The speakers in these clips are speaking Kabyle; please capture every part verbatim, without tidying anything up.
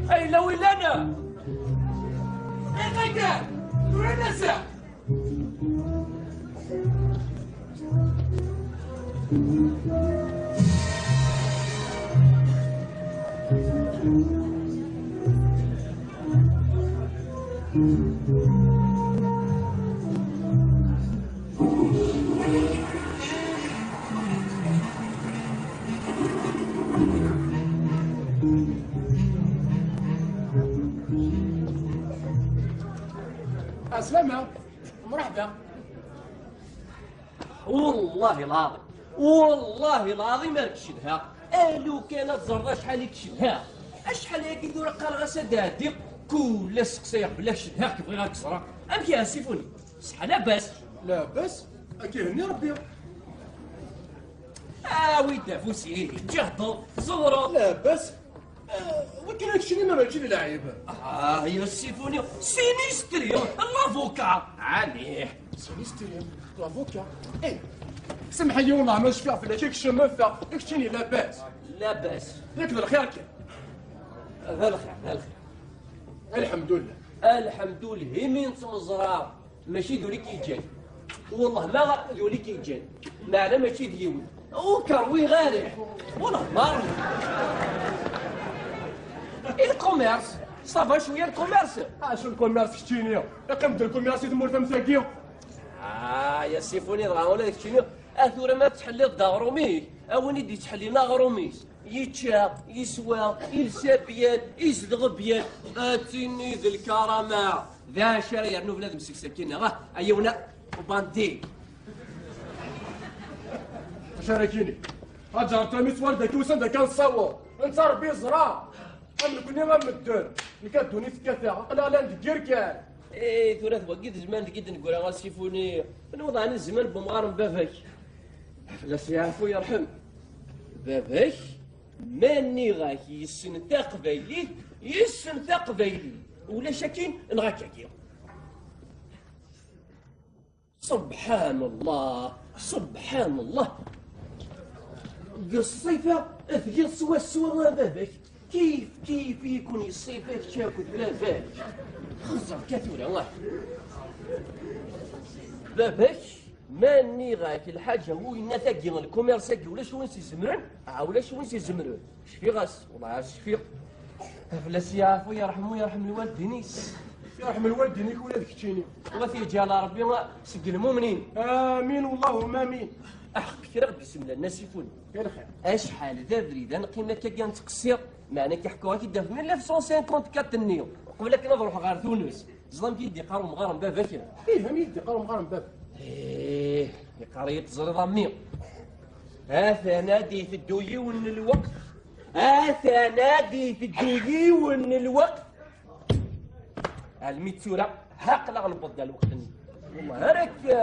Ay, la wilan! Ay, ay, tura nasa! Ɛeslama, mṛeḥba. Wallahi lɛaḍim, wallahi lɛaḍim ar k-cedhaɣ. Alu kan ad ẓreḍ acḥal i k-cedhaɣ. Acḥal ayagi tura qqareɣ-as ad d-ɛeddiɣ, kul ass seqsayeɣ belli cedhaɣ-k, bɣiɣ ad k-ẓreɣ. Amek ihi a Sifuni? Ṣṣeḥḥa labas? Labas, ad k-ihenni Rebbi. Awi-d afus-ik, ǧehdeḍ, tẓewreḍ. Labas. Eh, wakken ad keččini ma mačči d lɛib. Ah, ya Sifuni, Sinistri, l'avocat. Ɛni? Sinistri, l'avocat. Eh, semḥ-iyi wallah ma cfiɣ fell-ak, i keččini labas. Labas. Yak d lxir kan. D lxir, d lxir. Alḥemdullah. Alḥemdullah, imi nettmeẓra. Mačči d ul i k-yeǧǧan. Wellah ma d ul i k-yeǧǧan. Meɛna mačči d yiwen. Ur k-rwiɣ ara. Wellah ma. Et le commerce? Ça va cwiya le commerce? Acu le commerce keččini? Iqqim-d le commerce i tmurt am tagi? Ah, ya Sifuni, dɣa ula d keččini. A tura ma tettḥelliḍ-d aɣrum-ik, a win i d-yettḥellin aɣrum-is. Yečča, yeswa, yelsa byan, yezdeɣ byan, ad tini d lkarama. D acu ara yernu bnadem seg sakkin-a? Ah, a yiwen ubandi. Acu ara k-ini? Ḥaǧa Artamis, war d akka usan d akka nessaweḍ. Netta Rebbi yeẓra. Am nekni am medden. Nekk a ddunit kkateɣ, aql-aɣ lan deg yir kan. Eh, tura d wagi d zzman deg i d-neggra a Sifuni. Anwa d ɛni zzman n wemɣar n baba-k? Fell-as yeɛfu yerḥem. Baba-k, ma nniɣ-ak yessen taqbaylit, yessen taqbaylit. Ulac akin, neɣ akkagi. Subḥan Allah, subḥan Allah. Deg ṣṣifa, tgiḍ swaswa a baba-k. Kif, kif i kun yeṣṣifa kečč akked baba-k. Xeẓẓer ka tura, wah. Baba-k, ma nniɣ-ak lḥaǧa, winna tagi, lkumirs-agi, ulac win s-izemren, ah, ulac win s-izemren. Cfiɣ-as, wellah cfiɣ. Fell-as yeɛfu, yerḥem, yerḥem lwaldin-is. Yerḥem lwaldin-ik ula d keččini. Wa t-yeǧǧal Rebbi seg lmumnin. Amin, wallahumma amin. Aḥeqq kra ɣ-d-isemlan, a Sifuni. Acḥal d abrid ad neqqim akka kan nettqessir, meɛna k-ḥkuɣ-ak-id ɣef mille neuf cent cinquante-quatre-nni, qbel akken ad ruḥeɣ ɣer Tunes. Ẓlam k-id-iqqar umɣar n baba-k. Ih, am i d-iqqar umɣar n baba. Ih, iqqar-iyi teẓriḍ a mmi. Atan ad iteddu yiwen n lweqt. Atan ad iteddu yiwen n lweqt. Almi d tura, ha aql-aɣ newweḍ-d ar lweqt-nni. Wellah ar akka.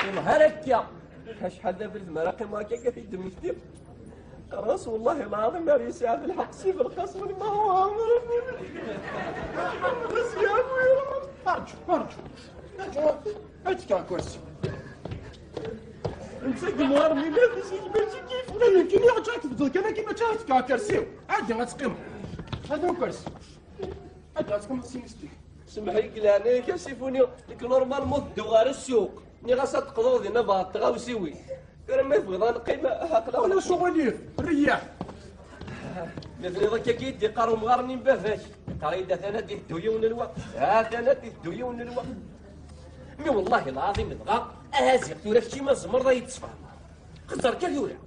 Wellah ar akka. Acḥal d abrid mi ara qqimeɣ akka, akka t-id-mmektiɣ. Qqareɣ-as, wallahi lɛaḍim ar yesɛa lḥeqq Si Belqasem, ma ɛemreɣ. Rǧu, rǧu, rǧu. Ad fkeɣ akersi. Netta deg umɣar-nni la d-isegmer si kif. Ula d nekkini ad tebduḍ kan akken, mačči ad fkeɣ akersi-w. Ɛeddi ad teqqimeḍ. Hada ukersi. Ɛeddi ad teqqimeḍ sin isefti. Semmeḥ-iyi deg leɛnaya-k a Sifuni, nekk normalement tedduɣ ɣer ssuq. Nniɣ-as ad d-qḍuɣ dinna bɛeḍ tɣawsiwin. Tura ma tebɣiḍ ad neqqim, aql-aɣ. Ulac uɣilif, reyyaḥ. Ma tenniḍ akka i d-iqqar umɣar-nni n baba-k. Iqqar-iyi-d atan ad d-iteddu yiwen n lweqt. Atan ad d-iteddu yiwen n lweqt. Mi wallahi lɛaḍim dɣa, aha ziɣ tura kečči ma tzemreḍ ad yi-d-tesfehmeḍ. Xeẓẓer kan tura.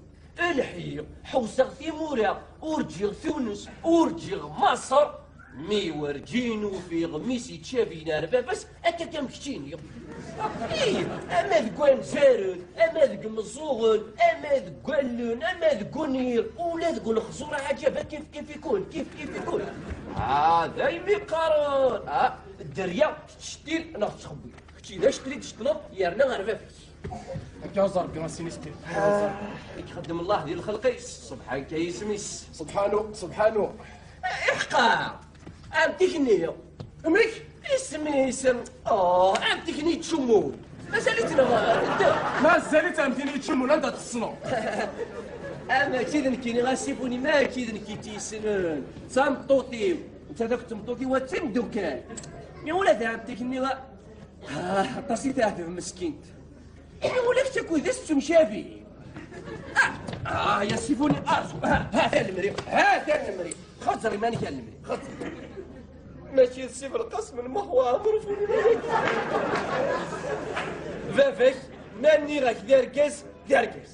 Lḥiɣ, ḥewseɣ timura, ur ǧǧiɣ Tunes, ur ǧǧiɣ Maṣer, mi werǧin ufiɣ mmi-s yettcabin ar baba-s akka kan keččini. Ih, ama deg wanzaren, ama deg imeẓẓuɣen, ama deg wallen, ama deg unir, ula deg unexẓur, aɛǧab, kif kif ikun, kif kif ikun. Ah, daymi qqaren, ah, dderya tettcettil neɣ tettxewwil. Kečči d acettil i d-tceṭṭleḍ, yerna ar baba-k. Akka ẓer Grand Sinistri. I ixeddem Allah di lxelq-is, ṣebḥan ka yisem-is. Subḥanu, subḥanu. Iḥqa! Am tikni. Amek? Isem-is? Oh, ɛemti-k-nni yettcummun. Mazal-itt neɣ tedda? Mazal-itt ɛemti-nni yettcummun, anda tessneḍ? Ah, mačči d nekkini, a Sifuni, mačči d nekk i tt-yessnen. D tameṭṭut-iw. Netta d akk d tmeṭṭut-iw, d timdukal. Mi ula d ɛemti-k-nni, ah, aṭas i teɛdeb meskint. Imi ulac akud-is ttemcabi. Ah, ah, ya Sifuni, arzu, ha, ha, ta lemri, ha, ta lemri. Xeẓẓer iman-ik a lemri, xeẓẓer. Mačči d Sif Lqasem n Muḥ Waɛmer ufuni. Baba-k, ma nniɣ-ak d argaz, d argaz.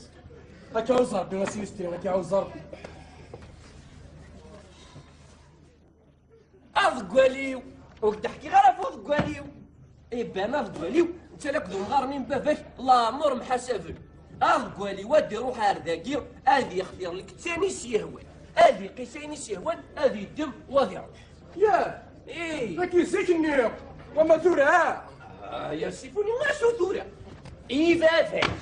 Ad k-iɛuzz Rebbi a Sinistri, ad k-iɛuzz Rebbi. Aḍeggal-iw, ur k-d-ḥkiɣ ara ɣef uḍeggal-iw. Iban aḍeggal-iw, netta akked umɣar-nni n baba-k, leɛmer mḥasaben. Aḍeggal-iw ad iruḥ ar dagi, ad yextir lkettan i s-yehwan, ad iqis ayen i s-yehwan, ad yeddem, u ad iruḥ. Yah! Ih! Dagi zik-nni, wama tura? Ah, ya Sifuni, acu tura? I baba-k!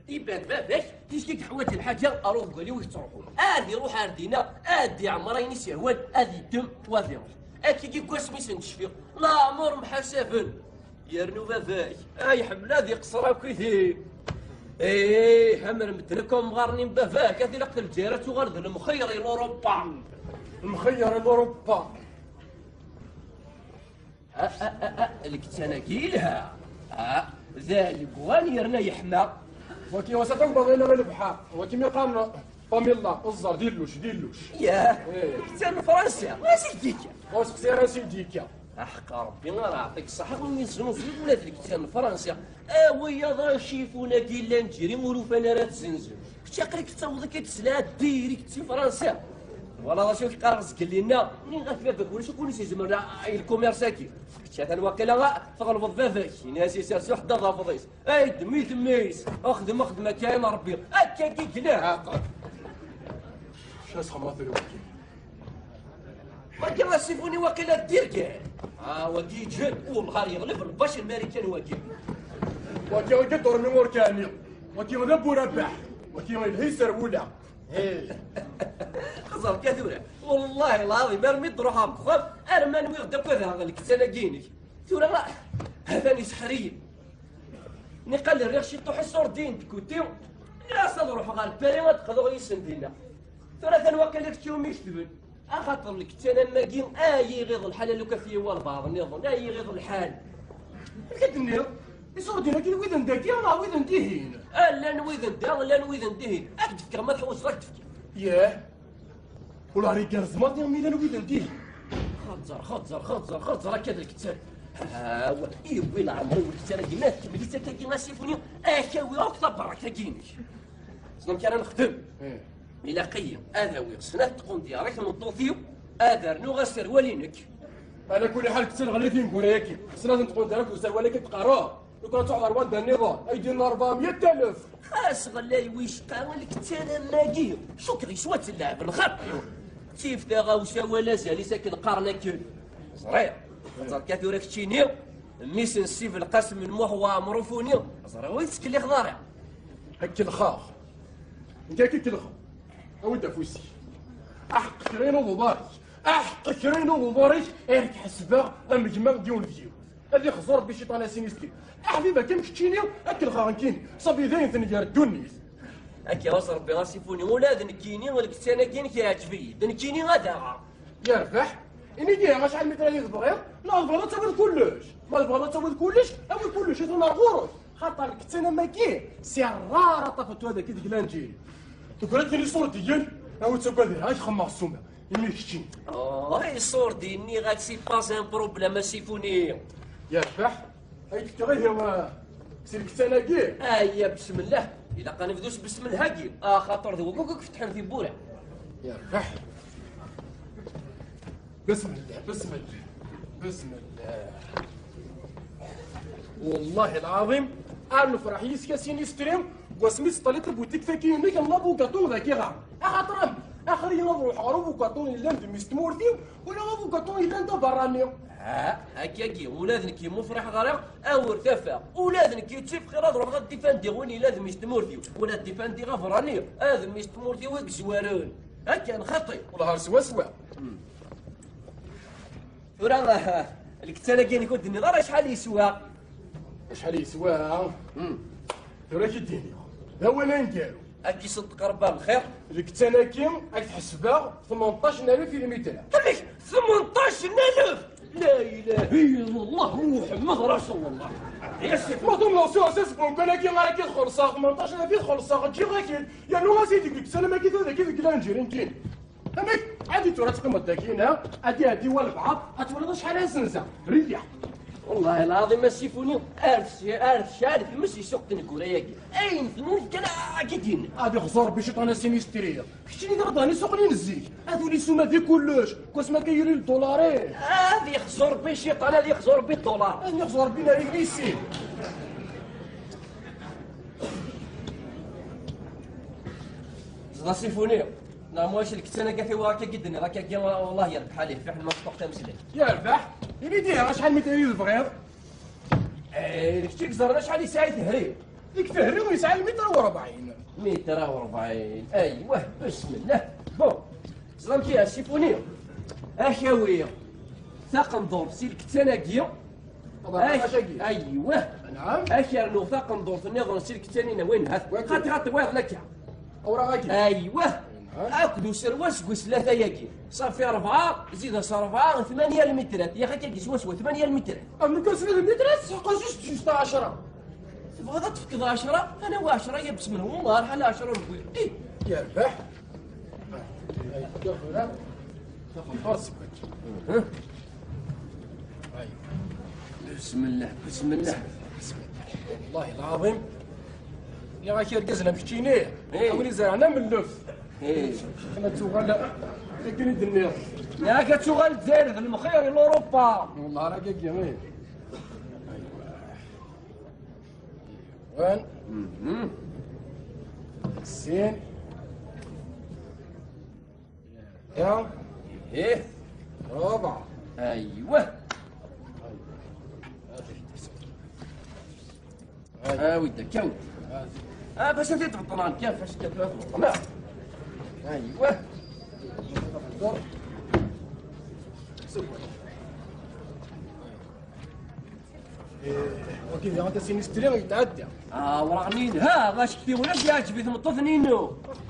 Iban baba-k, ticki yeḥwaǧ lḥaǧa, ar uḍeggal-iw i yettruḥu. Ad iruḥ ar dinna, ad iɛemmer ayen i s-yehwan, ad yeddem, u ad iruḥ. Akkagi deg wasmi sen-d-cfiɣ, leɛmer mḥasaben. Yernu baba-k, ay ḥemmel ad iqṣer akkit-i. Ih, amer medden akk umɣar-nni n baba-k, ad ilaq Lezzayer ad tuɣal d lemxeyyer i Lurupa. Lemxeyyer i Lurupa. Ah, ah, ah, ah, lkettan-agi yelha. Ah, d alegwan yerna yeḥma. Waki was atan baḍina i lebḥer. Waki mi qqaren Pamela, ẓẓer, d illuc, d illuc. Yah, eh, lkettan n Fransa, ansi d-yekka? Ur seqsi ara ansi d-yekka. Aḥeqqa Rebbi ara aɛṭik ṣṣeḥḥa, ur yeznuzu ula d lkettan n Fransa. A wiyaḍ acifun-agi llan ǧiri ur ufan ara ad t-zzenzen. Kečč aql-ik tettaweḍ akka d-tesla direct si Fransa. Twalaḍ acu i k-qqareɣ zgelli-nna? Nniɣ-ak baba-k ulac akk win i s-izemren i lkumirs-agi. Kečč atan waqila tɣelbeḍ baba-k, ini-as isers uḥeddad afḍis. Ay ddem i temmi-s, xdem xdem akka i Rebbi, akka i yella. Ɛaqel. Acu as-xemmaten wagi? Wagi asifuni waqila d tirgan. Ah, wagi yeǧhed, wellah ar yeɣleb lbac n Marikan wagi. Wagi, wagi d urmi urkani. Wagi d abu rabaḥ. Wagi yelha iserwula. Hey. Xẓer kan tura. Wallahi lɛaḍim, armi d-ruḥeɣ deg uxxam, arma nwiɣ-d akk ad aɣeɣ lkettan-agi-inek. Tura, ha-t-an iseḥḥer-iyi. Niqal rriɣ ciṭuḥ iṣurdiyen deg kuti, nniɣ-as ad ruḥeɣ ɣer Paris ad qḍuɣ yis-sen dinna. Tura atan waqila d kečč umi ketben. Axaṭer lkettan am wagi, ay iɣiḍ lḥal a lukan t-yewwa lbeɛḍ nniḍen, ay iɣiḍ lḥal. Amek i d-tenniḍ? Iṣurdiyen-agi d wid n dagi neɣ wid n dihin? Ah, llan wid n da, llan wid n dihin. Ad k-d-fkeɣ ma tḥewwseḍ ad k-d-fkeɣ. Yah? Ula ɣer igerrez maḍi mi llan wid n dihin. Xeẓẓer, xeẓẓer, xeẓẓer, xeẓẓer akka d lkettan. Haw, iwwi leɛmer-iw lkettan-agi, ma tkemmel-itt akkagi asifuni, ad k-awiɣ akk taberrakt-agi-inek. Tessneḍ amek ara nexdem? Eh. Ilaq-iyi ad awiɣ snat tqundyar i tmeṭṭut-iw, ad rnuɣ aserwal-inek. Ala kulli ḥal, kečč lɣelli tineggura-agi. Snat n tqundyar akked userwal-agi d-teqqareḍ? Lukan ad truḥeḍ ɣer wanda nniḍen, ay d-yenna rebɛemya alef. Xas ɣlay wicqa lkettan am wagi, cukkeɣ yeswa-tt lleɛb lxaṭi. Tif taɣawsa wala azal-is akken qqaren akken. Ẓriɣ. Ẓer kan tura keččini, mmi-s n Ssi Belqasem n Muḥ Waɛmer Ufuni, ẓriɣ ur yi-tettkellixeḍ ara. Ad k-kellxeɣ. Nekk ad k-kellxeɣ. Awi-d afus-ik. Aḥeqq kra n uḍar-ik. Aḥeqq kra n uḍar-ik, ar k-ḥesbeɣ am gma n yiwen d yiwen. Ad ixẓu Rebbi cciṭan a Sinistri. Aḥbib, akka am keččini, ad k-kellxeɣ nekkini. Ṣabi dayen tenger ddunit. Akka ɣas Rebbi asifuni, ula d nekkini, lkettan-agi-inek iɛǧeb-iyi. D nekkini ad aɣeɣ. Yerbeḥ. Ini-d ihi acḥal mi tella i tebɣiḍ, neɣ tebɣiḍ ad tawiḍ kullec? Ma tebɣiḍ ad tawiḍ kullec, awi kullec, iḍun ar ɣur-k. Xaṭer lkettan am wagi, si ṛṛar ad tafeḍ tura dagi deg Lanǧil. Tugar ad tili ṣurdiyen, awi ttagad ihi, ad k-xemmeɣ ssuma, imi keččini. Oh, iṣurdiyen, nniɣ-ak c'est pas un problème, asifuni. Yerbeḥ. Ay d-fkeɣ ihi, eh, si lkettan-agi? Aya, besmellah. Ilaq ad nebdu s besmellah-agi. Axaṭer d wagi akk i ifetḥen tiwwura. Yerbeḥ. Besmellah, besmellah, besmellah. Wallahi lɛaḍim, ar nefreḥ yis-k a Sinistri, deg wasmi teṭṭaliḍ tabutikt-agi-inek n labugaṭu dagi ɣer. Axaṭer am, axir-iyi ad ruḥeɣ ɣer ubugaṭu yellan d mmi-s n tmurt-iw, wala abugaṭu yellan d aberrani. Ha, akkagi, ula d nekk yemmu friḥ ɣriɣ, awer tafeɣ. Ula d nekk yettif xir ad ruḥeɣ ad difandiɣ win yella d mmi-s n tmurt-iw. Wala ad difandiɣ aberrani, ad mmi-s n tmurt-iw i yezwaren. Akken, xaṭi. Wellah ar swaswa. Hmm. Tura, ah, Lektan-agi-inek ur d-tenniḍ ara acḥal yeswa. Acḥal yeswa? Hmm. Tura ad k-id-iniɣ. D awal aneggaru. Ad k-iṣeddeq Rebbi lxir. Lektan-agi ad k-t-ḥesbeɣ tmenṭac n alef i lmitra. Amek? Tmenṭac n alef! La ilaha illallah Muḥemmed Rasulullah. Ya sidi. Ma tumneḍ s uɛessas n umkan-agi ara k-id-xellṣeɣ, tmenṭac n alef i t-xellṣeɣ, ǧǧiɣ-ak-id. Yernu ɣas i deg lektan am-agi tura dagi deg lanǧirin-kin. Amek? Adi tura ad teqqimeḍ dagi, neɣ ad iɛeddi walbeɛḍ, ad twaliḍ acḥal ara senzeɣ. Reyyeḥ. Wallahi lɛaḍim a Sifuni, ar tc-, ar tecɛel tmes i suq tneggura-agi. Ayen tnul kan ad k-id-yenna. Ad ixẓu Rebbi ciṭan a Sinistri. Keččini d aɣdan isuqlen zik. Ad uli ssuma di kullec. Kwas ma akka yuli ddulari. Ad ixẓu Rebbi ciṭan, ad ixẓu Rebbi ddulari. Ad ixẓu Rebbi nari misi. Ẓḍa Sifuni. Neɣ muwac lektan-agi tiwara akka i d-tenniḍ akka-agi, wallah yerbeḥ a lih, fiḥel ma tṭuq tameslayt. Yerbeḥ? Ini-d ihi acḥal mitra i tebɣiḍ? Eh, d kečč i yeẓran acḥal yesɛa i tehri. Deg tehri yesɛa lmitra u rebɛin. Mitra u rebɛin. Aywa, bismillah. Bon. Ẓram kya, a Sifuni? Ak-awiɣ taqendurt si lektan-agi. Ḍeɛfeɣ Ak-, acagi. Aywa. Anɛam. Ak-rnuɣ taqendurt nniḍen si lektan-ina, win hat. Wagi. Xaṭi, xaṭi, wayeḍ laka. Awraɣ-agi. Aywa. Anɛam. Akked userwal seg wis tlata-agi. Safi rebɛa, zid-as rebɛa, tmanya lmitrat. Yak akka-agi swaswa, tmanya lmitrat. Am nekk snat lmitrat, tesḥeqqeḍ just, just ɛecra. Tebɣiḍ ad tefkeḍ ɛecra? Ana wa ɛecra ya besmel, wallah, ar ḥala ɛecra ur wwiɣ. Ih. Yerbeḥ. Ay, ay, ay. Tafeḍ ɣer seg waki. Huh? Ay. Bismillah, bismillah. Bismillah. Wallahi lɛaḍim. Nniɣ-ak irgazen am keččini. Eh. A win izerɛen am lleft. Eh. Akken ad tuɣal, akken i d-nniɣ. Yak ad tuɣal Lezzayer d lemxir i Lurupa. Wallah ara kaki, eh. Wan. Mhm. Sin. Ya. Ih. Rebɛa. Aywa. Ay. Awi-d akka, awi-d. Ah, bac ad t-id-beṭṭleɣ kan, bac ad t-id-beṭṭleɣ. Aywa. Eh, wagi diɣen tasinistri yetɛedda. Ah, awraɣ-nni yelha, acekti ulac yeɛǧeb i tmeṭṭut-nni-inu.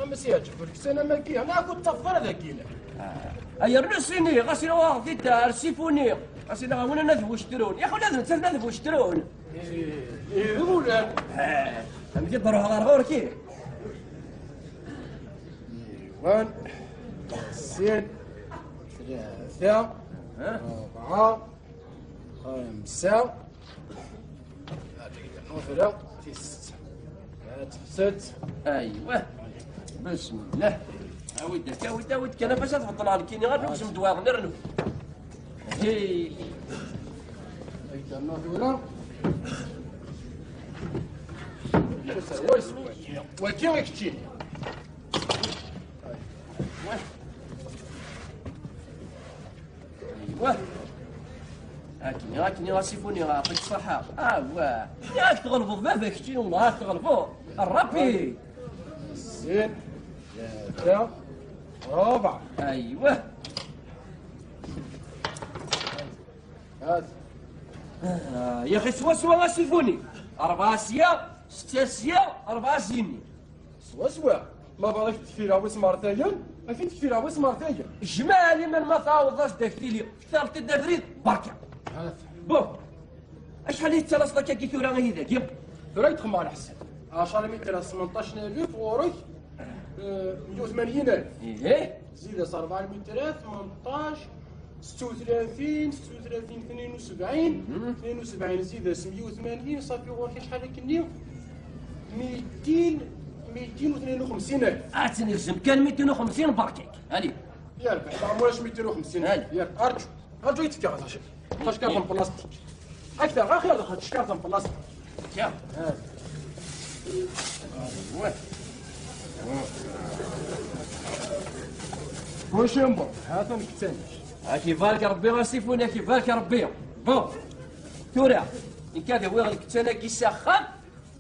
Ama s yeɛǧeb, ur ksan ama kihna, akk ur ṭṭaf ara dagi. Ah, ay rnu sini, ɣas ila waɣ di dar, Sifuni. Ɣas ila ɣawin ad buctrun. Yaxi ula d nettat ad buctrun. Eh, eh, d ulan. Ah, amek i d-ruḥeɣ ɣer ɣur-ki? Wan, sin, tlata, rebɛa, xemsa, tis, tis, tis. Aywa. Bismillah. Awi-d akka, awi-d, awi-d kan, bac ad tbeṭṭleɣ nekkini, ɣer nukes medwaɣ, nernu. Hey. Aywa, tura. Waki i keččini. Aywa. Akken, akken, a Sifuni, ɛṭik ṣṣaḥa. Awah. Yak tɣelbeḍ baba kečči, wallah, yak tɣelbeḍ. Rapid. Sin, tlata, rebɛa. Aywa. Hat. Ah, yaxi swaswa a Sifuni. Rebɛa sya, setta sya, rebɛa syenni. Swaswa. Ma bɣiɣ ad k-d-kfireɣ wismertayen, ad k-id-kfireɣ wismertayen. Jmaɛ liman ma tɛawdeḍ-as-d ak-tili, kfiɣ-t-id abrid, berka. Hat. Bon. Acḥal i tettalaseḍ akkagi tura ihi dagi? Tura i d-xemmeɣ leḥsab. Ɛecra mi tella tmenṭac n alef ɣur-k, eh, meyya u tmanyin alef. Ih. Zid-as rebɛa lmitrat, tmenṭac, setta u tlatin, setta u tlatin, tnin u sebɛin, mhm, tnin u sebɛin zid-as meyya u tmanyin, ṣafi ɣur-k acḥal akkenni? Mitin, mitin u tnin u xemsin alef. Ad tt-negzem kan mitin u xemsin, berka-k. Ali. Yerbeḥ, ma ulac mitin u xemsin alef. Ali. Yerbeḥ, arǧu. Rǧu yettekka ɣer xac. Xac kart n plastik. Akter, axir d xac kart n plastik. Tiens. Ah. Ouais. Kullec yember. Hatan keččani. Ad k-ibarek Rebbi a Sifuni, ad k-ibarek Rebbi. Bon. Tura, nekk ad awiɣ lektan-agi s axxam.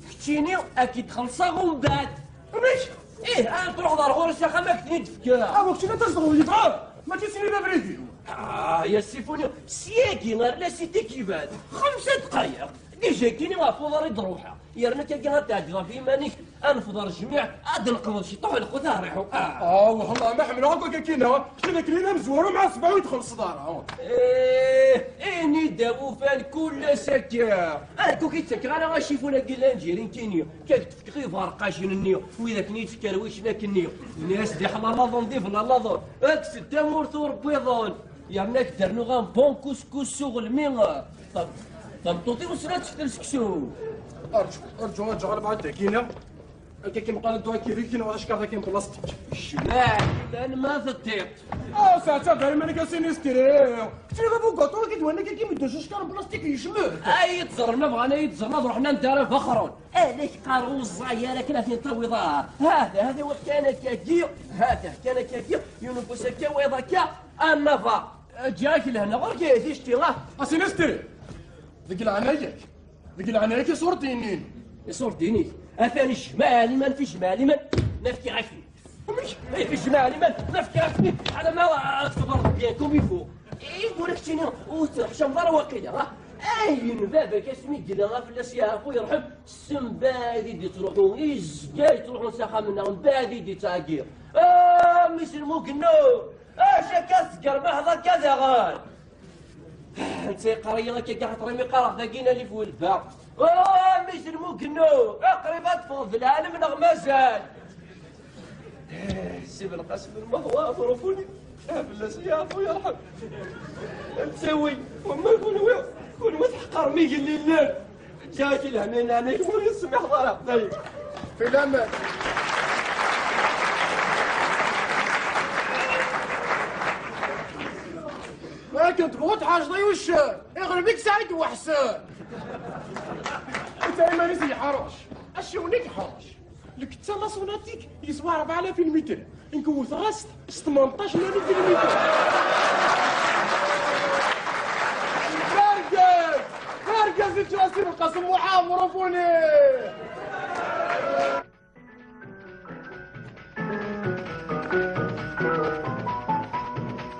Keččini ad k-id-xellṣeɣ umbeɛd. Amek? Ih, ad truḥeḍ ar ɣur-s axxam ad k-ten-id-fkeɣ. Ah, keččini ad tazdeɣ yebɣa. Mačči d sin i d abrid-iw. Ah, ya Sifuni, syagi ar la cité k-iban xemsa dqayeq. Déjà kini ɣef uḍar i d-ruḥeɣ. Yerna akka ad tɛeddiḍ ɣef yiman-ik, ad nefḍer jmiɛ, ad d-neqḍeḍ ciṭuḥ lqut ar riḥu. Ah. Ah, wellah ma ḥemmleɣ akk akka kina. Kečč d akli d amezwaru mɛa sebɛa ur txellṣeḍ ara. Eh, ini-d awufan kul ass akka. Ad kuk-itt-ttakeɣ ara acifun-agi n Lanǧirin kini. Kak tefkeɣ iberqacen-nni, wid akken i d-fkan wicnak-nni. Ini-as d iḥlalaḍen d iblalaḍen. Kkes-d tamurt ur wwiḍen. Yerna ak-d-rnuɣ un bon couscous s uɣelmi. Tam-, tameṭṭut-iw ssnat tftel seksu. Arǧu, arǧu, arǧu, ɣer bɛad dagina. Akka kem qqaren dwa kiri kini wala ckaṛ takin plastik. Cmaɛ, lan ma teddiḍ. Ah, saɛta bari mani ka sinistri. Kečč d abugaṭu, akka d wanna ka kim iddu ckaṛ plastik yecmet. Ay, tẓerren ma bɣan ay tẓerren ad ruḥen anda ara baxren. Ala k-qqar ur ẓẓay ara akken ad ten-tawiḍ, ah. Hada, hada wa kan akkagi, hada kan akkagi, yiwen n wass akka wayeḍ akka, annafa. Ǧǧiɣ-ak lehna ɣur-k, eh, ticti, ah. A sinistri, deg leɛnaya-k, deg leɛnaya-k iṣurdiyen-in. Iṣurdiyen-ik? Atan ijmaɛ liman fi ijmaɛ liman, nafki-ak-ten. Amek? Eh, fi ijmaɛ liman, nafki-ak-ten, ala ma, ah, txebbreḍ bien comme il faut. Eh, ur ak-ttini, ur teḥcameḍ ara waqila, ah. Ayen baba-k asmi yella ɣef fell-as yeɛfu yerḥem, sembad i d-yettruḥu, izga yettruḥu s axxam-nneɣ, mbaɛd i d-yettɛeggiḍ. Ah, mmi-s n Mugennu! Acu akka tzeggreḍ aḥeḍ akka daɣen? Netta yeqqar-iyi akka, akka xaṭer imi qqareɣ dagi alif u lba. Ah, mmi-s n Mugennu! Aqrib ad teffɣeḍ d lɛalem neɣ mazal? Eh, Si Belqasem lmehwa, aḍrufuni. Ah, fell-as yeɛfu yerḥem. Netta wi, wamma kunwi, kunwi tḥeqqrem igellilen. Ǧǧiɣ-ak lehna, yeɛni-k ur yesmiḥeḍ ara. Dayen. Fi laman. Akken tebɣu tḥerceḍ i wuccen, iɣleb-ik Saɛid Weḥsen. Netta iman-is yeḥrec, acciwen-ik yeḥrec. Lkettan la Sonatique yeswa rebɛa alaf n lmitr. Nekk wwteɣ-as s tmenṭac n alaf n lmitr. D argaz! D argaz i ttwasirqas Muḥ Abrufuni!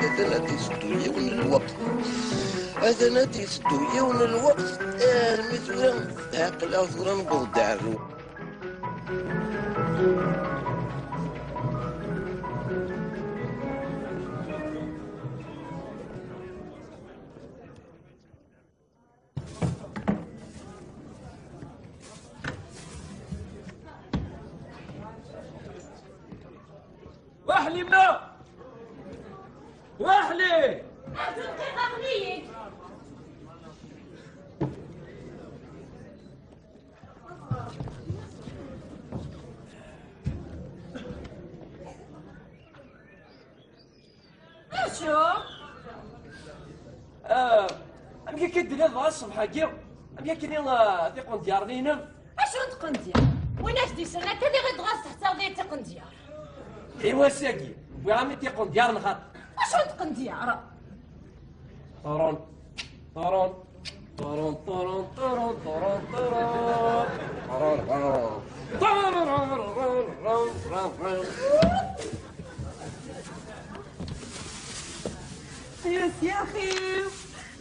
Atan ad d-iseddu yiwen n lweqt. Atan ad d-iseddu yiwen n lweqt. Armi tura, aql-aɣ tura newweḍ-d ɣer Waḥli ma! Waḥli! Acu? Ah, amek akka i d-telliḍ dɣa ṣṣbeḥ-agi? Amek akken i, ah, tiqendyar-nni-inem? Acu n tqendyar? Win ak-d-isren akka diɣ i dɣa testeḥsaḍ-iyi tiqendyar? I wass-agi, wwiɣ-am-id tiqendyar n xaṭi. Acu n tqendyar? Ṭurun, ṭurun, ṭurun, ṭurun, ṭurun, ṭurun, ṭurun. Ṭurun, ṭurun, ṭurun, ṭurun, ṭurun. Yes, yaxi.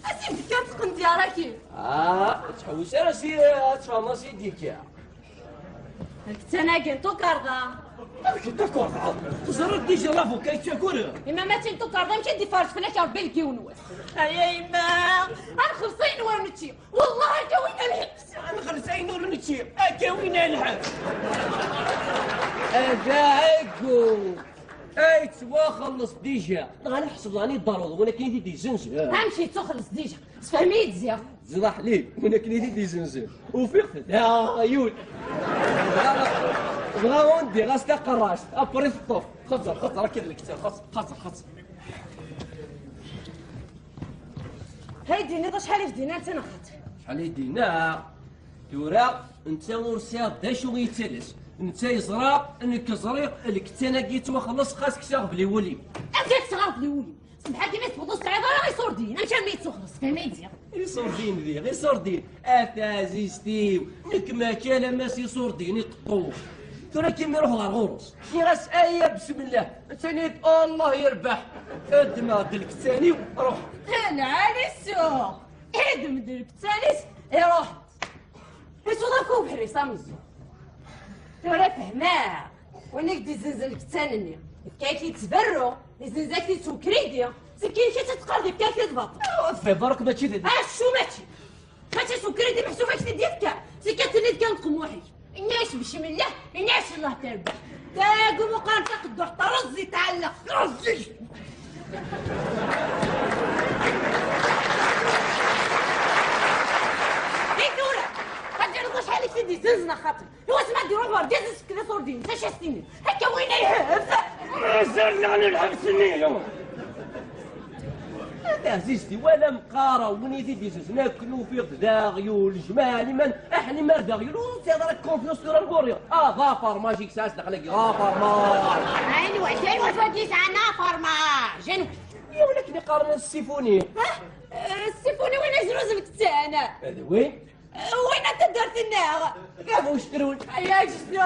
Asin tekkat tqendyar-agi. Ah, ur ttḥewwis ara si, ad tfehmeḍ si d-ikka. Lkettan-agi n tukerḍa. Amek n tukerḍa? Teẓriḍ déjà l'avocat yettaker? Ima mačči n tukerḍa, amek i d-iferrec fell-ak Rebbi deg yiwen wass? Ay a yemma! Ad nxelleṣ ayen ur nečči. Wellah akka win a lḥeqq. Ad nxelleṣ ayen ur nečči. Akka win a lḥeqq. Ada Ɛeggu. Ay, yettwaxelleṣ déjà. Neɣ ala ḥesbeḍ ɛni ḍerruḍ, win akken i t-id-yezzenzen. Amek yettuxelleṣ déjà? Sefhem-iyi-d ziɣ. Ziḍ aḥlil, win akken i t-id-yezzenzen. Ufiɣ-t, d aɣyul. Dɣa, dɣa undiɣ-as taqerrast, après teṭṭef. Xeẓẓer, xeẓẓer, akka d lektar, xeẓẓer, xeẓẓer, xeẓẓer. Hay d-iniḍ acḥal i k-d-inna netta neɣ xaṭi? Acḥal i k-d-inna? Tura, netta ur sɛiɣ d acu i yettales. Netta yeẓra, nekk ẓriɣ, lekettan-agi yettwaxelleṣ, xas kkseɣ bli wul-im. Amek ad kkseɣ bli wul-im? Ṣṣbeḥ-agi mi teffɣeḍ ur tesɛiḍ ara iṣurdiyen, amek armi yettwaxelleṣ? Fhem-iyi-d ziɣ. Iṣurdiyen d iɣ, iṣurdiyen. A taɛzizt-iw, nekk mačči alamma s iṣurdiyen i ṭṭuɣ. Tura Kim iruḥ ɣer ɣur-s. Nniɣ-as, aya, besmillah. Ttini-d, Allah yerbeḥ. Ddmeɣ-d lkettan-iw, ruḥ. Lɛali ssuq. Ddem-d lkettan-is, iruḥ. Isuḍ akk ubeḥri s ameẓẓuɣ. Tura fehmeɣ. Win i k-d-izenzen lkettan-nni, yefka-ak-t-id s berru, izenz-ak-t-id s ukridi, sekkin-ik ad tt-teqqar d yefka-ak-t-id baṭel. Ɣef berru mačči d... Acu mačči? Mačči s ukridi meḥsub ak-t-id-yefka, sekkin tenniḍ kan tqemmuḥ-ik. Ini-as bismillah, ini-as Allah terbeḥ. Dagi muqar taqedduḥt, terreẓ-it, tɛelleq, terreẓ-it. I tura, ad d-iniḍ acḥal i k-t-id-izenzen a xaṭi. Iwass ma d-iruḥ wergaz isekkel iṣurdiyen, d acu as-tiniḍ? Akka win ihef. Mazal daɣen lḥebs-nni. A taɛzizt-iw, ala meqqar win i t-id-izenzen akken ufiɣ-t d aɣyul, jmaɛ liman, aḥlimer d aɣyul, ur tesɛiḍ ara confiance tura ɣur-i. Ah, d afermaj i yesɛa s daxel-agi, d afermaj. Anwa, anwa wagi yesɛan afermaj? Anwa? Yiwen akken iqqaren Ssifuni. Ha? Eh, Ssifuni win izruzen lkettan. D win? Eh, win n taddart-nneɣ. D abu uctrun. Ay, ajsnu,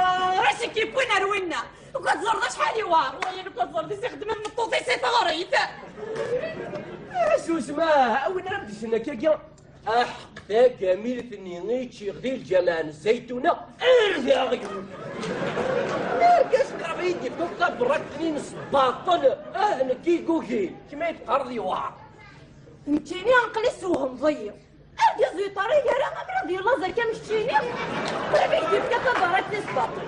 acu k-yewwin ar winna? Ukud ẓerḍ acḥal yewɛer, wayen ukud ẓerḍ is ixeddem d tmeṭṭut-is i teɣrit. Susem, ah, a win ara m-d-isen akkagi. Aḥeq tagamilt-nni i ččiɣ di lǧameɛ n Zaytuna, ar d aɣyul. Argaz qrib i yi-d-yefka taberrakt-nni s baṭel, ah, nekk i yugin, kemm ay teqqareḍ yewɛer. Nekkini aql-i sewhmeḍ-iyi. Argaz ur yeṭṭarig ara, amer ad yellaẓ akka am keččini. Qrib i k-d-yefka taberrakt-nni s baṭel.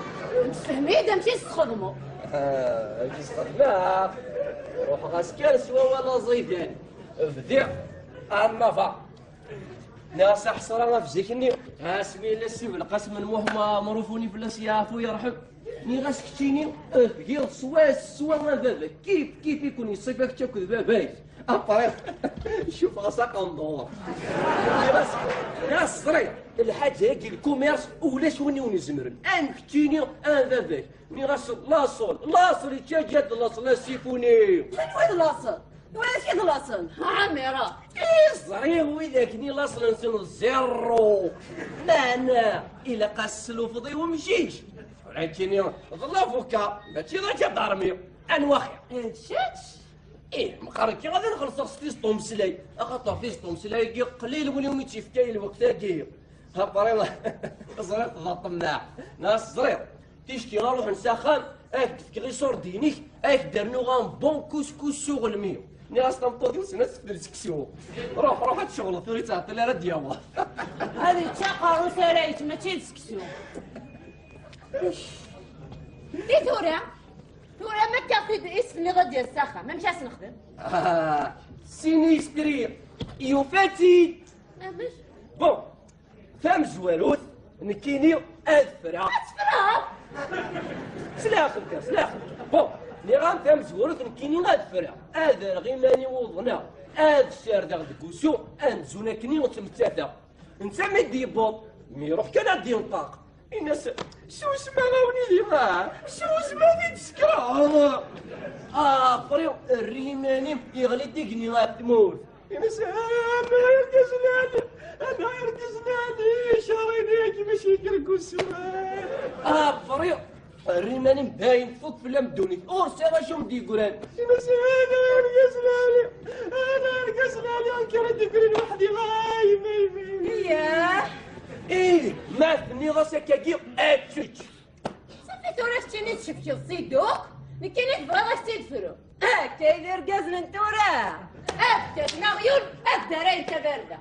Msefhem-iyi-d amek i s-txedmeḍ. Ah, amek i s-xedmeɣ? Ruḥeɣ-as kan s wawal aẓidan. Bdiɣ am ma va. Nniɣ-as aḥesra ɣef zik-nni, asmi yella Ssi Belqasem n Muḥ Maɛmer ufuni fell-as yeɛfu yerḥem. Nniɣ-as keččini, eh, tgiḍ swaswa a baba, kif kif i ken-yeṣṣifa kečč akked baba-k. Après, cufeɣ-as aqendur. Nniɣ-as, nniɣ-as ẓriɣ, lḥaǧa-agi lkumirs ulac win i wen-izemren. Am keččini, am baba-k. Nniɣ-as laṣel, laṣel, ittaǧǧa-d laṣel a Ssifuni. Anwa d laṣel? Tura acu i d laṣel? Ɛmira! I ẓriɣ widak-nni laṣel-nsen zéro. Meɛna ilaq-as s lufeḍ i wemcic. Tura nekkini d lavuka, mačči d aǧadarmi. Anwa xir? D kečč? Ih, meqqar akka ad xellṣeɣ s tiẓeṭ umeslay. Axaṭer tiẓeṭ umeslay-agi qlil win umi tt-yefka i lweqt-agi. Après, ẓriɣ d aṭemmaɛ. Neɣ ẓriɣ. Ticki ad ruḥen s axxam, ad k-d-fkeɣ iṣurdiyen-ik, ad k-d-rnuɣ un bon couscous s uɣelmi. Nniɣ-as tameṭṭut-iw, sen ad teftel seksu. Ruḥ, ruḥ ad tceɣleḍ, ur yettɛeṭṭil ara ad d-yaweḍ. Ad yečč aqerru-s ara yečč, mačči d seksu. I tura? Tura ma akka i s-tenniḍ ad d-yas s axxam, amek ad s-nexdem? Ah, sini yestri, yufa-tt-id. Amek? Bon, tamezwarut, nekkini ad ffreɣ. Ad teffreḍ? S laxel kan, s laxel kan. Bon, nniɣ-am tamezwarut, nekkini ad ffreɣ. Ad rreɣ iman-iw uḍneɣ. Ad ssardeɣ deg usu, amzun akken i ttmettateɣ. Netta mi d-yewweḍ, mi iruḥ kan ad d-yenṭeq. Ini-as, susem a ɣawni diɣ, susem ad t-id-sekreḍ. Ah, fri, err iman-im, yeɣli-d igenni ɣef tmurt. Ini-as, ah, ama argaz lɛali, ama argaz lɛali, icaɣ-inek mačči ikker deg usu. Ah, fri, err iman-im dayen tfuk fell-am ddunit, ur sɛiɣ acu m-d-yeggran. Ini-as, ah, ama argaz lɛali, ama argaz lɛali, akken ad d-yeggrin weḥdi, ay, ay, ay. Yah! Ih, ma tenniḍ-as akkagi, ad tečč. Safi tura keččini tcefkeḍ si dduk, nekkini tebɣiḍ ad k-tt-id-fru. Akka i d irgazen n tura. Afet-asen aɣyul, ad ddarayen tabarda.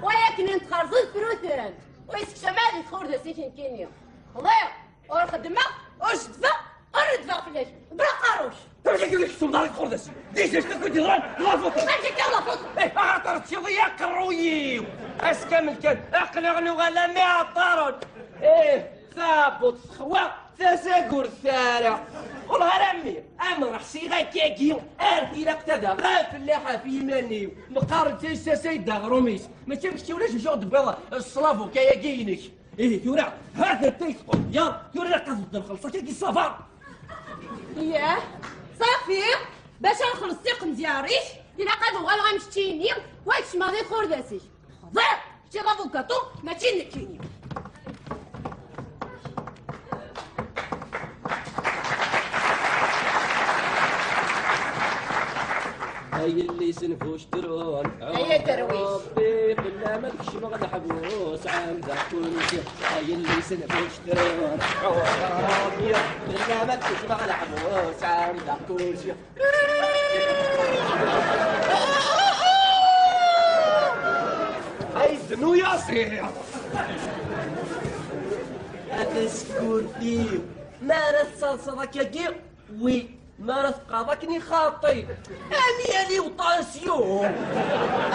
Wa akken i n-txerẓeḍ fruten. Wa yessekcam ad yedxur d asik nekkini. Xḍiɣ, ur xeddmeɣ, ur ceddfeɣ, ur reddfeɣ fell-ak. Bla qaruc. Tura kif i kectum ḍar txurdas. Déjà, je t'écoute, Iran, la photo. Mačči kan la photo. Eh, axaṭer teččiḍ-iyi aqerruy-iw. Ass kamel kan, aql-aɣ nuɣal am iɛeṭṭaren. Eh, tabuṭ texwa, tasa ur tara. Wellah ara mmi, am ṛeḥsiɣ akkagi, ar tilaq tada, ɣef llaḥ ɣef yiman-iw. Meqqar d tayessas ay d aɣrum-is. Mačči am kečč ulac acu ɣ-d-tewwiḍ s lavuka-agi-inek. Ihi tura, ha-t-a tayet qudya, tura ilaq ad d-nxelleṣ akka-agi ṣafa. Yah, ṣafi, bac ad nxelleṣ tiqendyar-ik, ilaq ad uɣaleɣ am keččini, wa kecmeɣ di txurdas-ik. Xḍiɣ, kečč d abugaṭu, mačči d nekkini. Yelli-s n Buctrun. Ay aderwic. Ṛebbi, bella ma tkecmeɣ leḥbus, ɛemdeɣ kulci. Ay yelli-s n Buctrun. Ṛebbi, bella ma tkecmeɣ leḥbus, ɛemdeɣ kulci. Ay ddnu yaṣir. A tasekkurt-iw, mi ara tesserseḍ akkagi, wi, mi ara teqqareḍ akken i xaṭi. Am yali uṭansyu.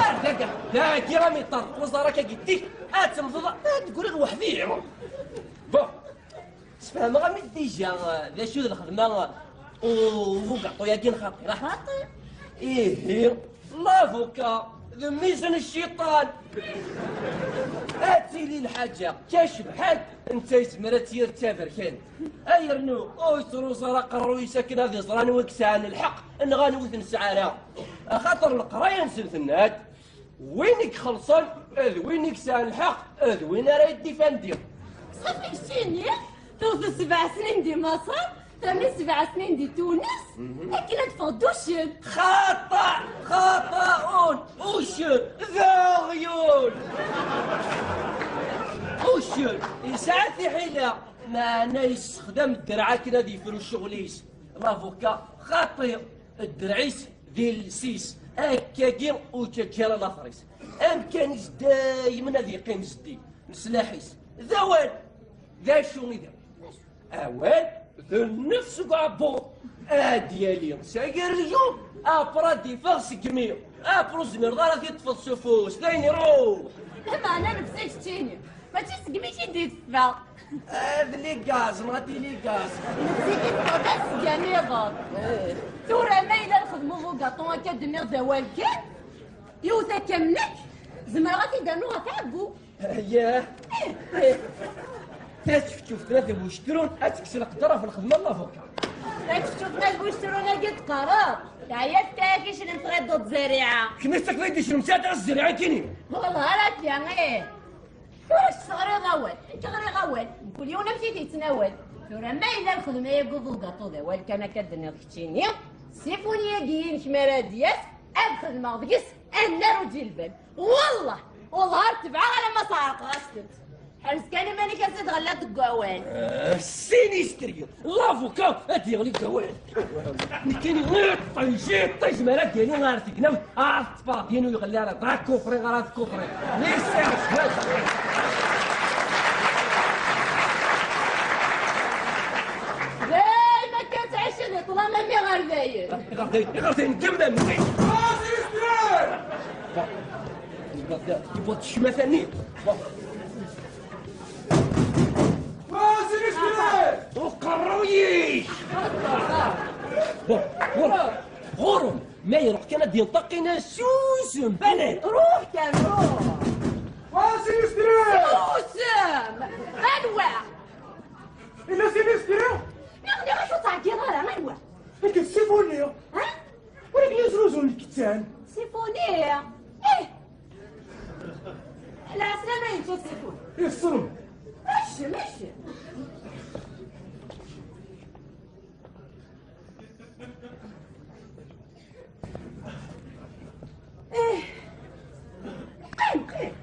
Ar dagi, dagi, am iṭerq uẓar akkagi, tik, ad temmteḍ, ad d-ggriɣ weḥd-i. Bon. Sfehmeɣ-am-id dija, eh, d acu d lxedma, eh, n ubugaṭu-yagi n xaṭi, neɣ? Xaṭi? Ihi, lavuka d mmi-s n cciṭan. Ad tili lḥaǧa kacebḥant, netta yezmer ad tt-yerr d taberkant. Ay rnu, ur yettruẓ ara aqerruy-is akken ad iẓer anwa i yesɛan lḥeqq, neɣ anwa ur t-nesɛi ara. Axaṭer leqraya-nsen tenna-d, win i ixelṣen d win i yesɛan lḥeqq d win ara yeddifandi. Ṣafi keččini, tuɣeḍ sebɛa snin di Maṣer, terni sebɛa snin di Tunes, akken ad teffeɣ d uccen. Xaṭa, xaṭa, un, uccen, d aɣyul. Uccen, yesɛa tiḥila, meɛna yessexdam ddreɛ akken ad yefru ccɣel-is. Lavuka, xaṭi, ddreɛ-is d iles-is, akkagi ur yettaǧǧa ara later-is. Amkan-is daymen ad yeqqim zeddi, leslaḥ-is d awal. D acu i d awal? Awal d nnefs deg uɛebbuḍ. Ad yali s agerju, apra ad d-iffeɣ seg imi, apra ur tezmireḍ ara ad t-id-teṭṭfeḍ s ufus, d ayen iruḥ. Lameɛna nefs-ik keččini, mačči seg imi i d-itteffeɣ. Ah, d ligaz, ma d ligaz. Nettili tfeḍ asga niḍen. Tura ma yella lxedma ubugaṭu akka d-nniɣ d awal kan, yiwet akka am nekk, zemreɣ ad t-id-rnuɣ ɣef ɛebbu. Yah. Eh. Tasefčuft n At Buctrun ad tekkes leqder ɣef lxedma n lavuka. Tasefčuft n At Buctrun agi d-teqqareḍ. Teɛya tefka-yak iclen tɣiḍeḍ zzeriɛa. Kemm i tettakeḍ-iyi-d iclen, sɛiɣ ara zzeriɛa kini. Wellah ara tt-ya, ih. Tura kečč teɣriḍ awal, nekk ɣriɣ awal, mkul yiwen amek i t-yettnawal. Tura ma yella lxedma-agi ubugaṭu d awal kan akka d-tenniḍ keččini, sifuni-agi-inek mi ara d-yas, ad xedmeɣ deg-s annar ur d-ilban. Wellah, wellah ar tebɛeɣ alamma sɛerqeɣ-as-tent. Ḥrez kan iman-ik a Sidi ɣella deg wawal. Ah, sinistri, lavuka ad yeɣli deg wawal. Nekkini iṭṭej, iṭṭej mi ara d-yali ɣer tegnawt, ar tettfeɣ din ur yeɣli ara, d akufri ara tkufri. Lissers, dayma kan ttɛicen di ṭṭlam-nni ɣer dayen. Iɣer dayen, iɣer dayen, kemmel. Yewweḍ ccmata-nni. Wa, sinistri! Uqerruy-ik! Bon, bon, ɣur-m, ma iruḥ kan ad d-yenṭeq, ini-as susem, balak! Ruḥ kan, ruḥ! Wa, sinistri! Susem! Anwa? Illa sinistri! Neɣ, neɣ, acu ur ttɛeggiḍ ara, anwa? Nekk d Sifuni! Ha? Ur ak-yezruzun lkettan. Sifuni! Ih! Lɛeslama yečča Sifuni. Iṣṣem. Ecc, ecc. Ih! Qqim, qqim.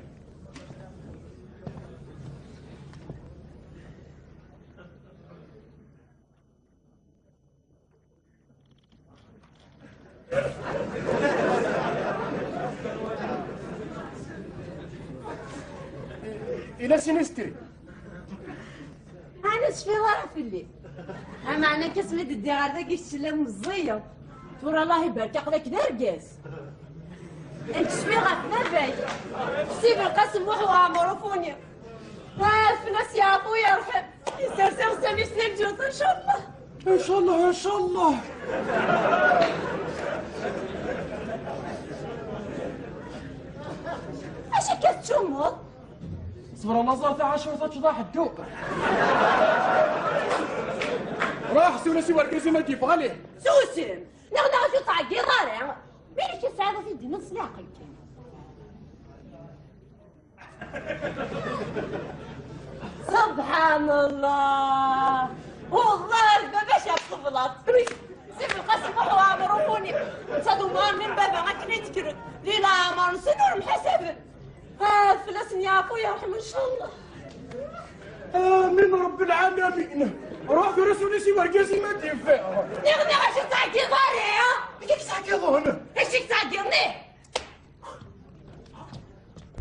Ila sinistri. Ɛni tecfiḍ ara fell-i? Ameɛna akka asmi d-ddiɣ ar dagi kečč telliḍ meẓẓiyeḍ. Tura Allah ibarek aql-ak d argaz. Nekk cfiɣ ɣef baba-k. Si Belqasem Muḥ Uɛmer Ufuni. Ah, fell-as yeɛfu yerḥem. Yessers iɣsan-is di lǧut, ncallah. Ncallah, ncallah. Acu akka tettcummuḍ? Ṣber a Laẓar, taɛacurt ad teččeḍ aḥeddu. Ruḥ, siwel-as i wergaz-im ad d-yeffeɣ alih. Susem! Neɣ, neɣ, ur ttɛeggiḍ ara. Mi ara k-tesɛiḍ ad t-id-tiniḍ s leɛqel kan. Subḥan Allah! Wellah d baba-k ad tqebleḍ. Si Belqasem Muḥ Uɛmer Ufuni, netta d umɣar-nni n baba, Kkren di leɛmer-nsen ur mḥasaben. Ah, fell-asen yeɛfu yerḥem, ncallah. Amin Rebbi lɛalamin. Ruḥ tura suli si wergaz-im ad d-yeffeɣ. Niɣ, niɣ, acu tettɛeggiḍ ara, ha? Acu tettɛeggiḍ hna? Acu tettɛeggiḍ, nih?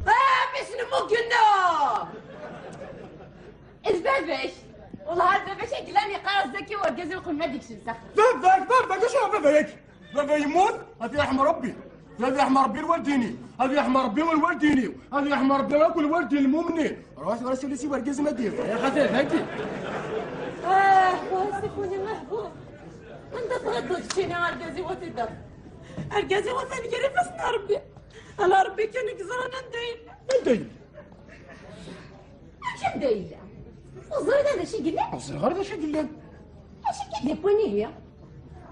Ah, mmi-s n Mugenna! D baba-k! Wellah, d baba-k i yellan yeqqar-as Zaki urgaz ileqqem ma d-ikcem s axxam. Baba-k, baba-k, acu baba-k? Baba yemmut, ad t-yerḥem Rebbi. Ad yerḥem Rebbi lwaldin-iw. Ad yerḥem Rebbi lwaldin-iw. Ad yerḥem Rebbi akk lwaldin lmumnin. Ruḥ tura suli si wergaz ma d-yeffeɣ. Ya xatir, dagi. Ah, wa Sifuni meḥbub. Anda tɣiḍeḍ keččini argaz-iw ad t-id-tafeḍ? Argaz-iw atan gar ifassen n Rebbi. Ala Rebbi kan i yeẓran anda yella. Anda yella? Amek anda yella? Ur ẓriɣ ara d acu i yellan. Ur ẓriɣ ara d acu i yellan. Acu akka d-yewwin ihi?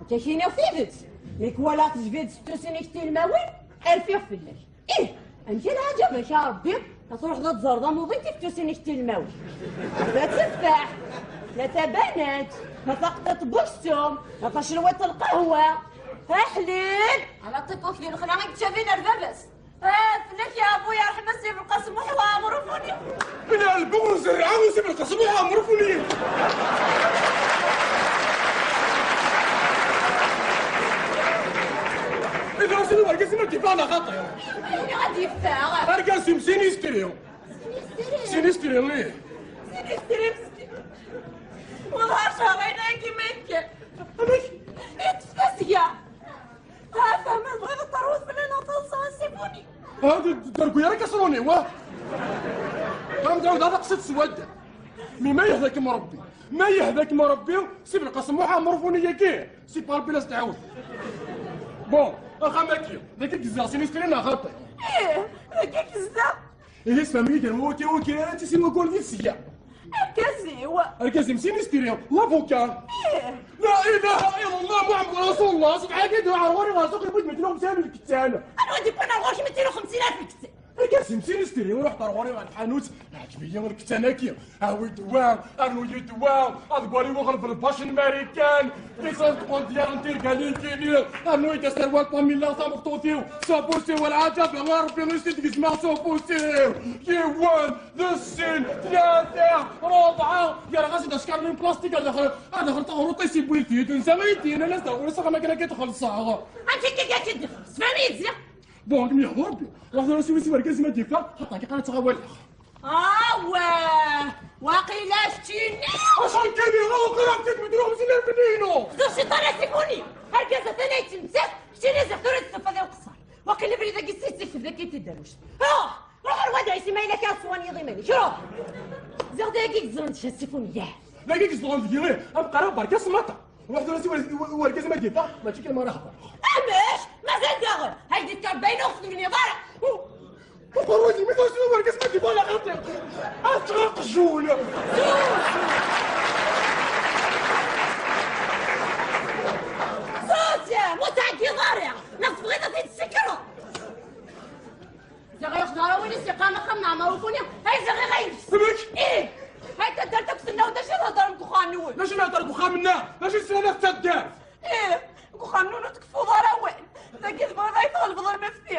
Akka k-iniɣ tidet. Mi k-walaɣ tejbiḍ s teftusin-ik tilmawin, rfiɣ fell-ak. Ih, amek a lɛaǧeb-ak a Rebbi, ad truḥeḍ ad tẓerreḍ amuḍin tiftusin-ik tilmawin. La tteffaḥ, la tabanant, la taqṭiṭ n uksum, la tacelwiṭ n lqahwa. Aḥlil! Ala ṭiṭ-ik di lexla i yettcabin ar baba-s. Ah, fell-ak ya Abu yerḥem a Si Belqasem Muḥ Ɛamṛ Ufuni. Min ɛelbeɣ ur nzerreɛ a Si Belqasem Muḥ Ɛamṛ Ufuni. Iḍ-a sidi wergaz-im ad d-yeffeɣ neɣ xaṭi? Ayen ad d-yeffeɣ? Argaz-im sinistri. Sinistri? Sinistri, ih. Sinistri meskin. Wellah cehṛayen agi ma yekker. Amek? Yeṭṭef tasga. Ha, fehmeɣ tebɣiḍ ad terwuḍ fell-aneɣ taḍsa a Sifuni. Ha, d-, d-, dergu ara k-aṣruni, wa? Am tɛawed ad taqsiḍ s wadda. Mi ma yehda-kem Rebbi, ma yehda-kem Rebbi, Si Belqasem Muḥ Ɛamṛ Ufuni-agi, si par bila s-tɛawed. Bon, axxam-agi, dagi gezzeɣ sinistri neɣ xaṭi? Ih, dagi gezzeɣ. Ihi sfehmem-iyi-d, anwa wagi, wagi ara tissin waggur di tesga? Argaz-iw. Argaz-im sinistri, l'avocat. Ih. La ilaha illallah Muḥemmed Rasulullah, ṣṣbeḥ-agi d-ruḥ ɣur-i ɣer ssuq yewwi-d mitin u xemsin alef lkettan. Anwa d-yewwin ar ɣur-k mitin u xemsin alef lkettan? Argaz-im sinistri, ruḥ ɣer ɣur-i ɣer tḥanut, ɛǧeb-iyi lkettan-agi. Awi-d wa, rnu-yi-d wa, ad waliɣ uɣleb lbac n Marikan, ṭiṣan tqundyar n tirgalin kini, rnu-yi-d aserwal pamilla tameṭṭut-iw, s ufus-iw, lɛaǧab, a Rebbi, i s-id-gezmeɣ s ufus-iw. Yiwen, d sin, tlata, rebɛa, yerɣa-s-id acekkaṛ n plastik, ad daxel, ad daxel taɣruṭ-is yewwi-t-id, nsa i d-yennan as-d ar ɣur-s axxam akken ad k-id-xellṣeɣ. Amek akka i k-id-ixelleṣ? Fehmi-yi-d ziɣ. Bon, ad kem-yeḥḍu Rebbi. Ruḥ tura siwel-as i wergaz-im ad d-yeffeɣ, xaṭer akka ara ttɣawaleɣ. Awah! Waqila keččini! Acu nekkini? Awah, qrib tit medruɣ msin alfin-inu! Xdem ciṭan a Sifuni! Argaz atan a yettmettat, keččini ziɣ tura d-tufad i uqeṣṣer. Waqila abrid-agi s-, s-, s-, tebda-k-id tedderwect. Ah! Ruḥ ar wad ɛisi ma yella kra ṣṣwan yiḍ iman-ik, ruḥ! Ziɣ dagi i yeẓẓlen deg-k a Sifuni, yah! Dagi i yeẓẓlen deg-i, am qrib berka smaṭa! Ruḥ tura si wer-, wer-, wergaz ma d-yeffeɣ, mačči kan ma ara hḍeṛ. Amek? Mazal daɣen? Hay d-ikker bayen ur xedmen iḍ ara! Uqerruy-nni, mi tɣiṣ wergaz ma d-yeffeɣ la xaṭi. Ad tɣeɣ qjun. Sus ya, ur ttɛeggiḍ ara. Ma tebɣiḍ ad t-id-tsekreḍ. Ziɣ yuḥḍer win i s-yeqqaren axxam n Ɛmer Ufuni. Hay ziɣ iɣ-, ay. Amek? Ih. Hay taddart akk tenna-wen d acu i theddrem deg uxxam-nwen. D acu i nehder deg uxxam-nneɣ? D acu i tesɛiḍ a taddart? Ih, deg uxxam-nwen ur tkeffuḍ ara awal. Dagi tebɣiḍ ad yi-tɣelbeḍ a lmefti.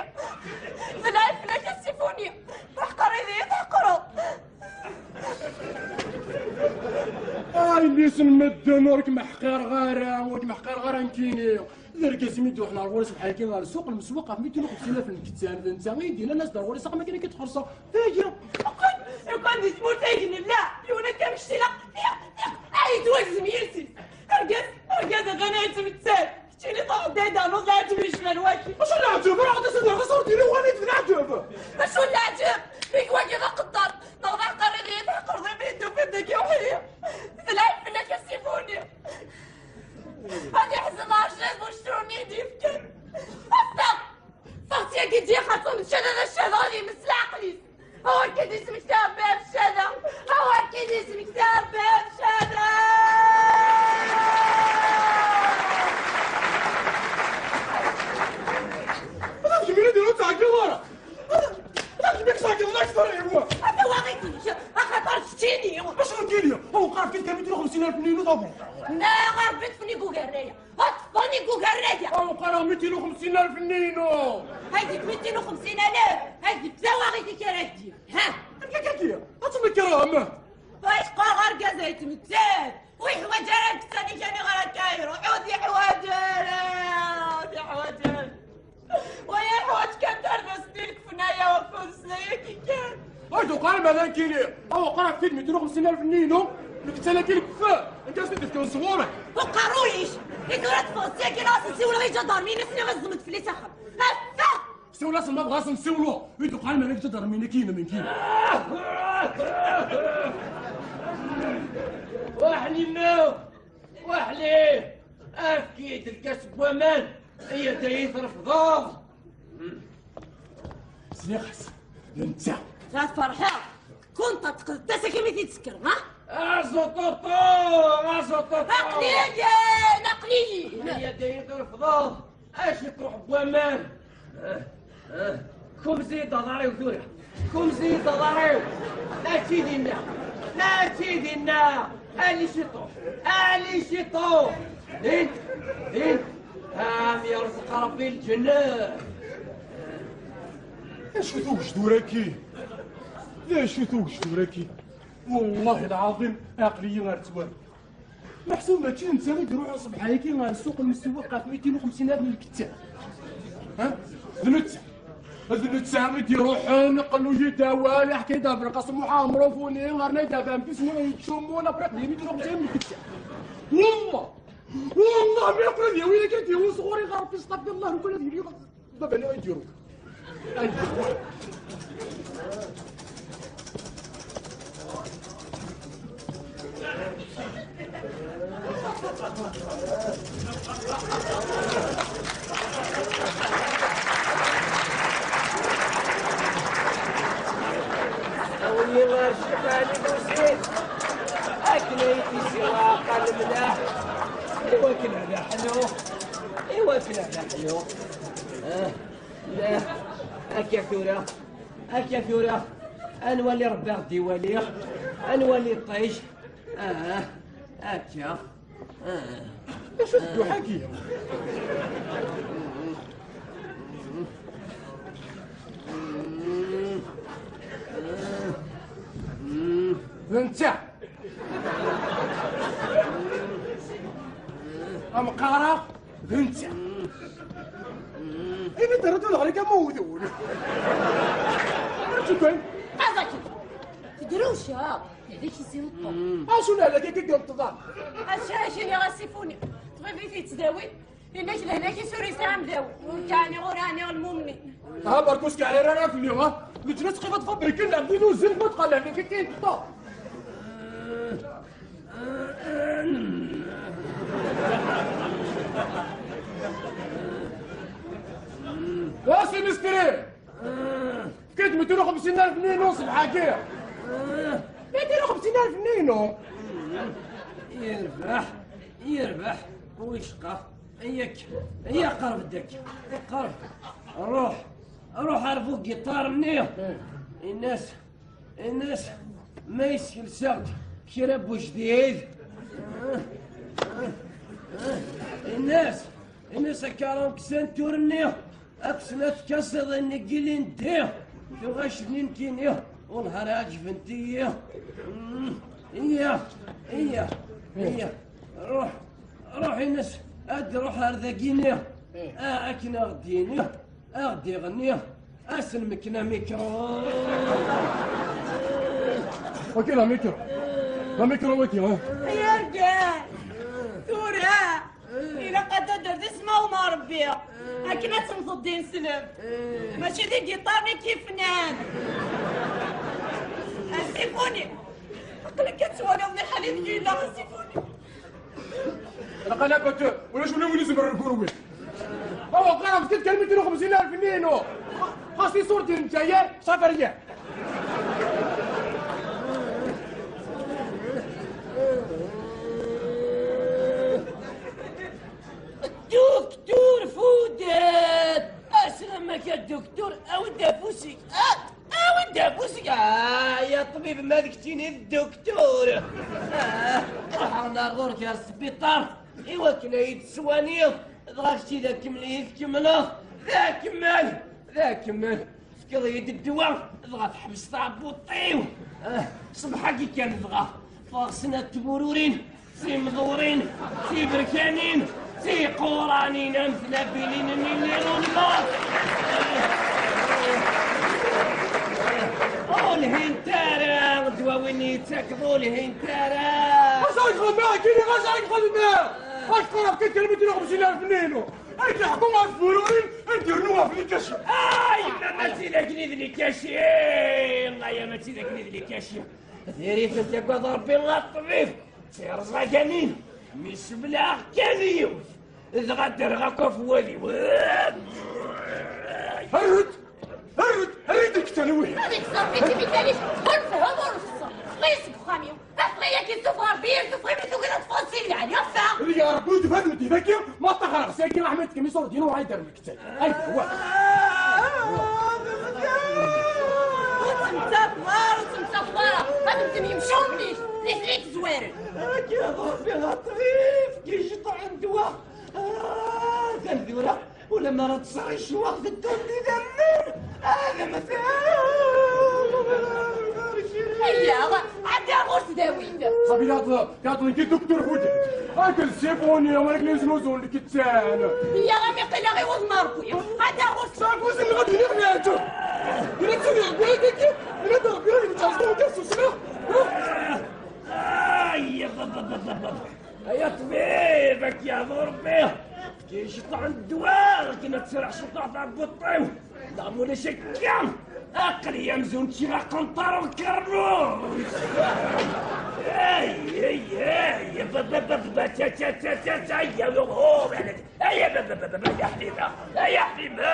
D lɛib fell-ak a Sifuni. Teḥqer-iyi, teḥqreḍ. Ay, yelli-s n medden, ur kem-ḥqireɣ ara, ur kem-ḥqireɣ ara nekkini. D argaz-im i d-iruḥen ar ɣur-i ṣṣbeḥ-agi ɣer ssuq Lmesweq ɣef mitin u xemsin alef n lkettan, d netta i yi-d-yennan as-d ar ɣur-i s axxam akken ad k-id-xellṣeɣ. Tagi. Uqan, uqan di tmurt ay d-nella, yiwen akka mectileɣ, tiq, tiq, ay yettwagzem yiles-is. Argaz, argaz atan ay yettmettat. Keččini truḥeḍ-d ay d-ternuḍ leɛǧeb yecban waki. Acu n leɛǧeb? Ruḥ-d as-d ɣer ɣas ur d-yili uɣal-it d leɛǧeb. Acu n leɛǧeb? Nek wagi d aqeddar, neɣ d aɛeqqar i d-iyi-tɛeqqreḍ imi i d-tufiḍ dagi uḥri. D lɛib fell-ak a Sifuni. Ad iḥzen ɛecra bu ccrun i d-yefkan. Ffeɣ! Ffeɣ syagi d-iyi xerṣum d ccada d ccada ad yemmet s leɛqel-is. Awer k-id-ismekti Rebbi ɣef ccada! Awer k-id-ismekti Rebbi ɣef ccada! Ata d kemm i d-ur ttɛeggiḍ ara! Ata d kemm i d-ttɛeggiḍ akter i wa! Ata waɣi-k-ik, axaṭer keččini! Acu nekkini? Aw, qqar-k-id kan mitin u xemsin alef n yinu tabuḍ! Neɣ Rebbi ṭṭfen-ik ugar n aya! Ad teffeɣ Nekk ugar aya. Aw, qqareɣ mitin u xemsin alef-nni-inu. Hadi mitin u xemsin alef, hadi d tawaɣit i kra d-yir. Ha? Amek akka d-yir? Ad tnekreḍ, mah? Wa yeqqar argaz ay tmettat. Ur yeḥwaǧ ara lkettan-ik, aniɣer akka iruḥ, ur t-yeḥwaǧ ara, ur t-yeḥwaǧ ara. Wa yeḥwaǧ kan tardast-nni deg ufnay-a, ur kunsen ayagi kan. Ay d uqar ma d ankili. Aw, uqar ɣef tid mitin u xemsin alef-nni-inu, lkettan-agi deg ufan. Anta as-t-id-ifkan sɣur-k? Uqerruy-ik! I tura teffɣeḍ syagi, neɣ ad s-nsiwleɣ i ǧadarmin, ad s-iniɣ ad ẓẓment fell-i s axxam. Affa! Siwel-asen ma bɣa ad sen-siwleɣ. I d-uqal ma d ǧadarmin-agi-inem nekkini. Waḥli-nneɣ! Waḥli! Efk-iyi-d lkas n waman! Iyya-d ad iyi-trefdeḍ! Sliɣ-as, d netta. Ad ferḥeɣ. Kunta tqedet-as akimi t-id-tekker, ha? Azuṭuṭu! Azuṭuṭu! Aql-iyi-n! Aql-iyi-n! Iyya-d ad iyi-trefdeḍ! Acu truḥ n waman! Kumez-iyi-d aḍar-iw tura! Kumez-iyi-d aḍar-iw! Mačči dinna! Mačči dinna! Ali ciṭuḥ! Ali ciṭuḥ! Din! Din! Am yerẓeq Ṛebbi lǧennet! D acu-t ugejdur-agi? D acu-t ugejdur-agi? Wallahi lɛaḍim, aql-iyi ar ttwali. Meḥsub mačči d netta i d-iruḥen ṣṣbeḥ-agi ɣer ssuq n Msewweq ɣef mitin u xemsin alef n lkettan? Ha? D netta. D netta i d-iruḥen, qellu-yi-d awal, iḥka-yi-d ɣef Lqaṣem Muḥ Ɛemrufuni, ɣer-nay-d ɣef Ɛemtis-nni yettcummun, après d mitin u xemsin alef n lkettan. Wallah! Wallah, mi yeqqel ad yawi akka, ad yawi sɣur-i ɣer Ṛebbi, stafirullah, lukan ad yili baba-nni ad d-iru. Ay, awi-yi ɣer Ccix Ɛli Busɛid, akken ay t-isiwa aqal lemlaḥ, i wakken ad aḥluɣ, i wakken ad aḥluɣ. Ah, la, akka tura, akka tura, ad nwali Rebbi ad ɣ-d-iwali, ad nwali ṭṭic. Ah, akka. Ah. D acu dduḥ-agi? D netta. Am qqareɣ, d netta. Ini-d rrdu ɣer-k am uwdun. Rǧu kan. Aẓ-agi. Tedrewceḍ. Lehlak izineṭṭen. Acu lehlak-agi i d-ineṭṭḍen? Acu ara k-iniɣ a Sifuni? Ṭṭbib i t-yettdawin, yenna-k lehlak-is ur yesɛi amdawi. Ur k-ɛniɣ, ur ɛniɣ lmumnin. Ha, berka ur skeɛrir ara fell-i, ha? Leǧnas qrib ad fabrikin lɛebd-inu zzin ma tqal lehlak-agi i d-ineṭṭḍen. Wa simistri! Fkiɣ-d mitin u xemsin alef-nni-inu ṣṣbeḥ-agi. Mitin u xemsin alef-nni-inu. Yerbeḥ, yerbeḥ, wicqa. Yak, ya qerb-d akka. Qerb. Ruḥ, ruḥ ar bu giṭar-nni. Ini-as, ini-as, ma yeskelseɣ-d kra n wejdid. Ini-as, ini-as akka ara nksen tura-nni. Akk snat kasiḍin n yilindi, tuɣac-nni nekkini, ur nehhar ɛeǧbent-iyi. Mm, iyya, iyya, iyya. Ruḥ, ruḥ ines, ad ruḥ ar dagini. Ah, akken a ɣ-d-yini, a ɣ-d-iɣenni, a s-nmekken amikru. Waki d amikru. D amikru waki, ha? Ay argaz! Tura! Ilaq ad d-tader d ismawen n Ṛebbi akken ad temmteḍ d ineslem. Mačči d igiṭaren i k-yefnan. A Sifuni, aql-ak ad twaliḍ liḥal i deg yella, a Sifuni. Ilaq ad nabet, ulac wala win izemren deg urwin. Awa, qqareɣ-d kan mitin u xemsin alef-nni-inu. Xas i ṣṣuṛt n Lezzayer, ṣafer-iyi. Duktur Fudad! Aslam-ak a duktur, awi-d afus-ik! Ah! Awi-d afus-ik! Ah, ya ṭṭbib, ma d keččini d duktur! Ah, ruḥeɣ nar ɣur-k ar sbiṭar i wakken ad yi-d-teswaniḍ. Dɣa kečči d akemmel i tkemmleḍ, d akemmel, d akemmel. Tefkiḍ-iyi-d ddwa, dɣa teḥbes tɛebbuḍt-iw. Ah, ṣṣbeḥ-agi kan dɣa, ffɣeɣ snat tbururin, d timḍurin, d tiberkanin, d tiquranin am tlabilin-nni n lirunba. Ur lhint ara, ddwawi-nni yettakeḍ ur lhint ara. Ɣas ad xedmeɣ, kini ɣas ad xedmeɣ. Ad qqareɣ kan kalimatin u xemsin alef nni-inu. Ad yeḥku ɣef tbururin, ad d-yernu ɣef likaci. Ay, ma mačči d akken i d likaci. Ay, mačči d akken i d likaci. Diri-tent akked Ṛebbi a ṭṭbib. Tirẓaganin, mi sebleɣ kan yiwet, dɣa ddreɣ akk ɣef wul-iw. Err-d! Err-d! Err-d deg talwin! Ad ikser fi timital-ik, ur nfehhem ur nfeṣṣel. Ffeɣ seg uxxam-iw! Ffeɣ-iyi-d, issufeɣ Ṛebbi, issufeɣ imi tugiḍ ad teffɣeḍ si lɛali, ffeɣ! Ya Ṛebbi, ur tebɛed meddi dagi, ma ṭṭaxreɣ sagi, Aḥmed Kmis ur d-yenwa ay d-rmekten. Ay, wa! Ur ttmettateḍ ara, ur ttmettateḍ ara! Ad mmten yemcumen-ik! Nitni i yezwaren! Akka, Ṛebbi, a ṭṭbib, kif jṭuḥ n ddwa! Ah, atan tura, ulamma ara ṭṭseɣ icewweq teddun d idammen, ad mmteɣ. Ayya, ɛeddi ar ɣur-s dawit. Sabi, yaḍ, yaḍ, nekk d Duktur Hudad. Ak d Sifuni, am akken yesnuzun lkettan. Iyya, am iqil aɣ-iwweḍ Ṛebbi. Ɛeddi ar ɣur-s. Saɛfus, nɣed iniɣ leɛǧeb. Ila ttini Ṛebbi, ila ttini Ṛebbi, ila ttini Ṛebbi, ila ttini Ṛebbi. Ay, ay, ay, ay, ay. Ay aṭbib, ad k-yeɛḍu Ṛebbi! Efk-iyi ciṭuḥ n ddwa, akken ad tt-rreɣ ciṭuḥ tɛebbuḍt-iw! Neɣ ma ulac akka, aql-iyi amzun ččiɣ aqenṭar ukerrus! Ay, ay, ay, ba, ba, ba, ba, ta, ta, ta, ta, ta, ya, oh, oh, ay, ba, ba, ba, ba, ba, ya ḥbiba, ay, ya ḥbiba!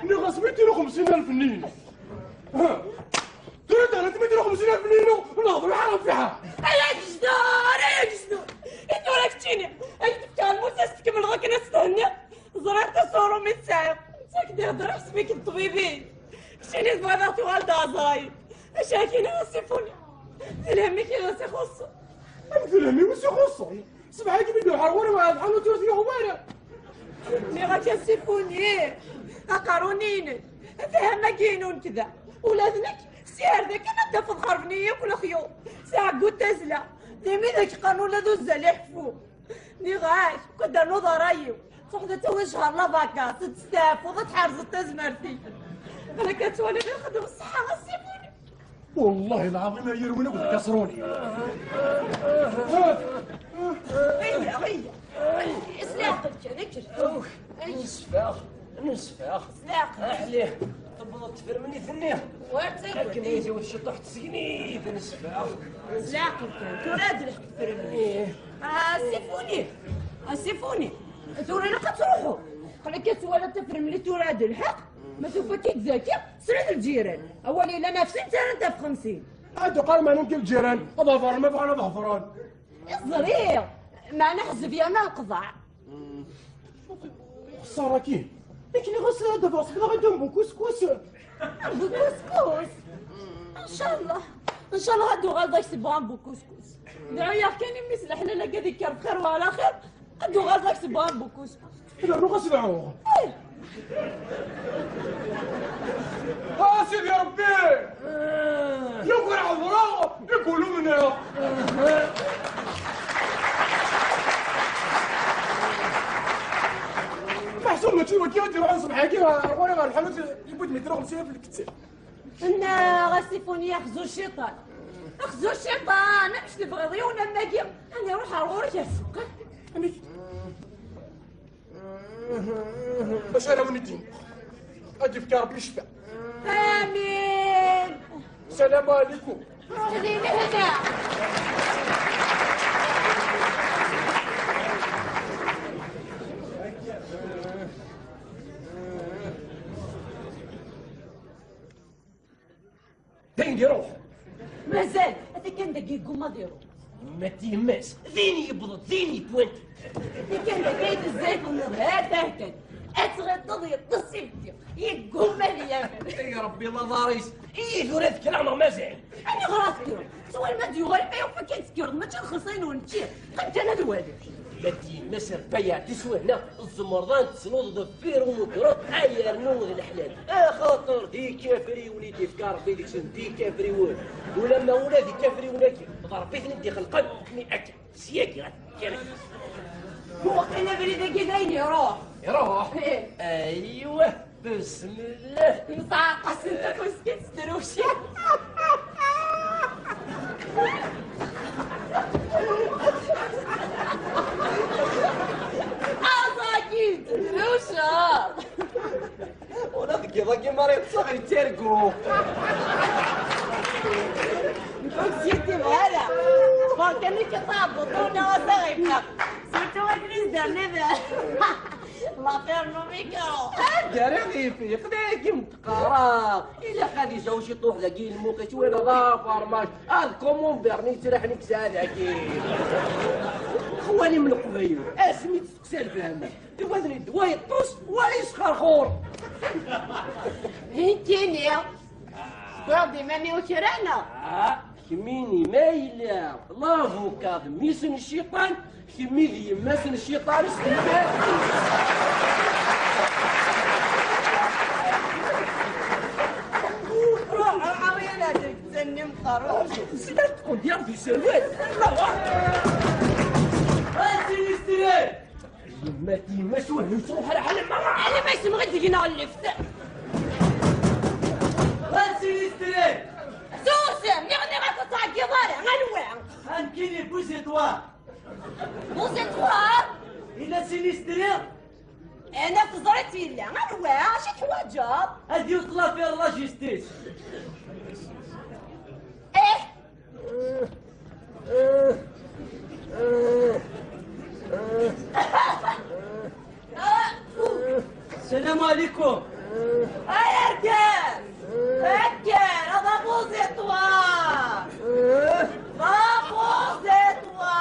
Nniɣ-as mitin u xemsin alef nni-inu. Ha? Tura d-rrant mitin u xemsin alef nni-inu, neɣ d lḥaram fiḥa. Ay agejdur, ay agejdur! I tura keččini, ay d-tefka lmus ad s-tkemmleḍ akken ad s-thenniḍ. Ẓriɣ-t asurumi tesɛiḍ. Netta k-d-ihedder iḥseb-ik d ṭṭbibin. Keččini tebɣiḍ ad tuɣal d aɛẓay. Acu akkin a Sifuni? D lhemm-ik i ɣas ixuṣṣen. Amek d lhemm-iw i s-ixuṣṣen? Ṣṣbeḥ-agi mi d-ruḥeɣ ɣur-i, ur tḥanut ur t-yuɣ wara. Nniɣ-ak a Sifuni, aqerru-nni-inek, afham-agi-inu nekk da. Ula d nekk, s yiɛerda kan ad d-tafeḍ xerben-iyi akk lexyuḍ. S ɛeggu n tazzla, d imi d ak-qqaren ula d uzzal iḥeffu. Nniɣ-ak, uqadder n uḍar-ayi, truḥ ad tawiḍ ccher la vacances, ad testeɛfuḍ, ad tḥerzeḍ tazmert-ik. Balak ad twaliḍ ixeddem ṣṣeḥḥa a Sifuni. Wallahi lɛaḍim ay irwin akked lkaṣruni. Iyya, iyya. S leɛqel kan, kker. Awk, nesfeɣ, nesfeɣ. S leɛqel. Aḥlih, tewweḍ tefremlit-nni. Akken ay tewwet ciṭuḥ tessegnit, nesfeɣ. S leɛqel kan, tura ad lḥeq tefremlit. Ih. A Sifuni, a Sifuni, tura ilaq ad truḥeḍ. Aql-ak ad twalaḍ tafremlit tura ad lḥeq, ma tufa-k-id daki, srid lǧiran. Awal yellan ɣef sin, ttarant ɣef xemsin. Ad d-uqal meɛna nekk lǧiran, ad ḍefren ma bɣan ad ḍefren. Ẓriɣ, meɛna ḥzeb yerna leqḍeɛ. Xṣara-ki. Nekni ɣas ad d-afeɣ sbeɣ-d am bukuskus. Am bukuskus? Ncallah. Ncallah ad d-uɣaleḍ ad k-sebɣeɣ am bukuskus. Dɛiɣ kan i mmi-s leḥlal-agi ad ikker bxir wa ɛla xir, ad d-uɣaleḍ ad k-sebɣeɣ am bukuskus. Ad rnuɣ ad s-dɛuɣ. Eh. A Sidi Ṛebbi! Yuker ɛewra, ikul umneɣ! Meḥsub mačči d wagi i d-iruḥen ṣṣbeḥ-agi ɣer ɣur-i ɣer lḥanut, yewwi-d mitin u xemsin alef lkettan. Nna a Sifuni, axzu cciṭan. Axzu cciṭan, amek tebɣiḍ yiwen am wagi ad iruḥ ɣer ɣur-k ar ssuq? Amek? Acu ara wen-id-iniɣ? Ad d-yefk Ṛebbi ccfa. Amin. Salam ɛlikum. Ruḥ din hna. Dayen d-iruḥ. Mazal, ata kan dagi yegguma ad iruḥ. Ma d yemma-s, din yewweḍ, din yewwant. Tikan dagi ay tezza i tenniḍ, ha-t-a, ha-t-a. Ad tɣiṭeḍ yeṭṭes ibeddi, yeggumma ad yamen. Ay Ṛebbi, laḍar-is, iyi tura tekra neɣ mazal? Aniɣer ad tekkreḍ? Swal ma d-yuɣal ma yufa kan tekkreḍ, mačči d xeṣṣa-inu nečči. Qqim kan ad waliɣ. Ma d yemma-s rbayeɛ tiswehna, tzemreḍ ad tesluḍ deffir umukreḍ, ay yernu d leḥlal. Axaṭer d ikafriwen i d-ifka Ṛebbi deg-sen, d ikafriwen. Ulamma ula d ikafriwen-agi, d Ṛebbi-ten i d-ixelqen, mi akka, syagi, kan. Waqil abrid-agi d ayen iruḥ. Iruḥ? Ih. Aywa, besmillah. Mseɛqasent akk meskint s drewca. Aẓ-agi d drewca. Ula deg iḍ-agi mara yeṭṭes ad yettargu. Ur tt-yettim ara. Berka nekk ṭabbeḍ, ur neɣ asa ɣifeɣ. Surtout akken i s-d-rniɣ l'affaire n umikru. Anda ara ɣifiq, d ayagi m-d-qqareɣ. Ilaq ad yesɛu ciṭuḥ dagi lmuq-is, win d afermaj. Ad kumun berni yettraḥen i yesɛa dagi. Xwali m Leqbayel, asmi d-teqsa lefhama. Iwaden ddwa yeṭṭes, wa yesxerxur. Nekkini, tewwiḍ-d iman-iw kra, neɣ? Ah, kemmini ma yella lavuka d mmi-s n cciṭan, kemmi d yemma-s n cciṭan s temmat. Ruḥ, ruḥ, awi-yi-d ttnni meqqar. Sdat tqendyar d usawal. Asinistré! Yemma, yemma, s wehlu yettruḥ ar ɛalama. Ɛalama yessemɣi deg-neɣ lleft. Asinistré! Susem! Niɣ, niɣ ad tettɛeggiḍ ara, anwa? A nekkini, Buzitwa. Buzitwa? Yella sinistré? Ana teẓriḍ yella, anwa? Acu teḥwaǧeḍ? Ad yewweḍ l'affaire la justice. Eh? السلام عليكم. Ay argaz! Akker! D abuziṭwa! D abuziṭwa!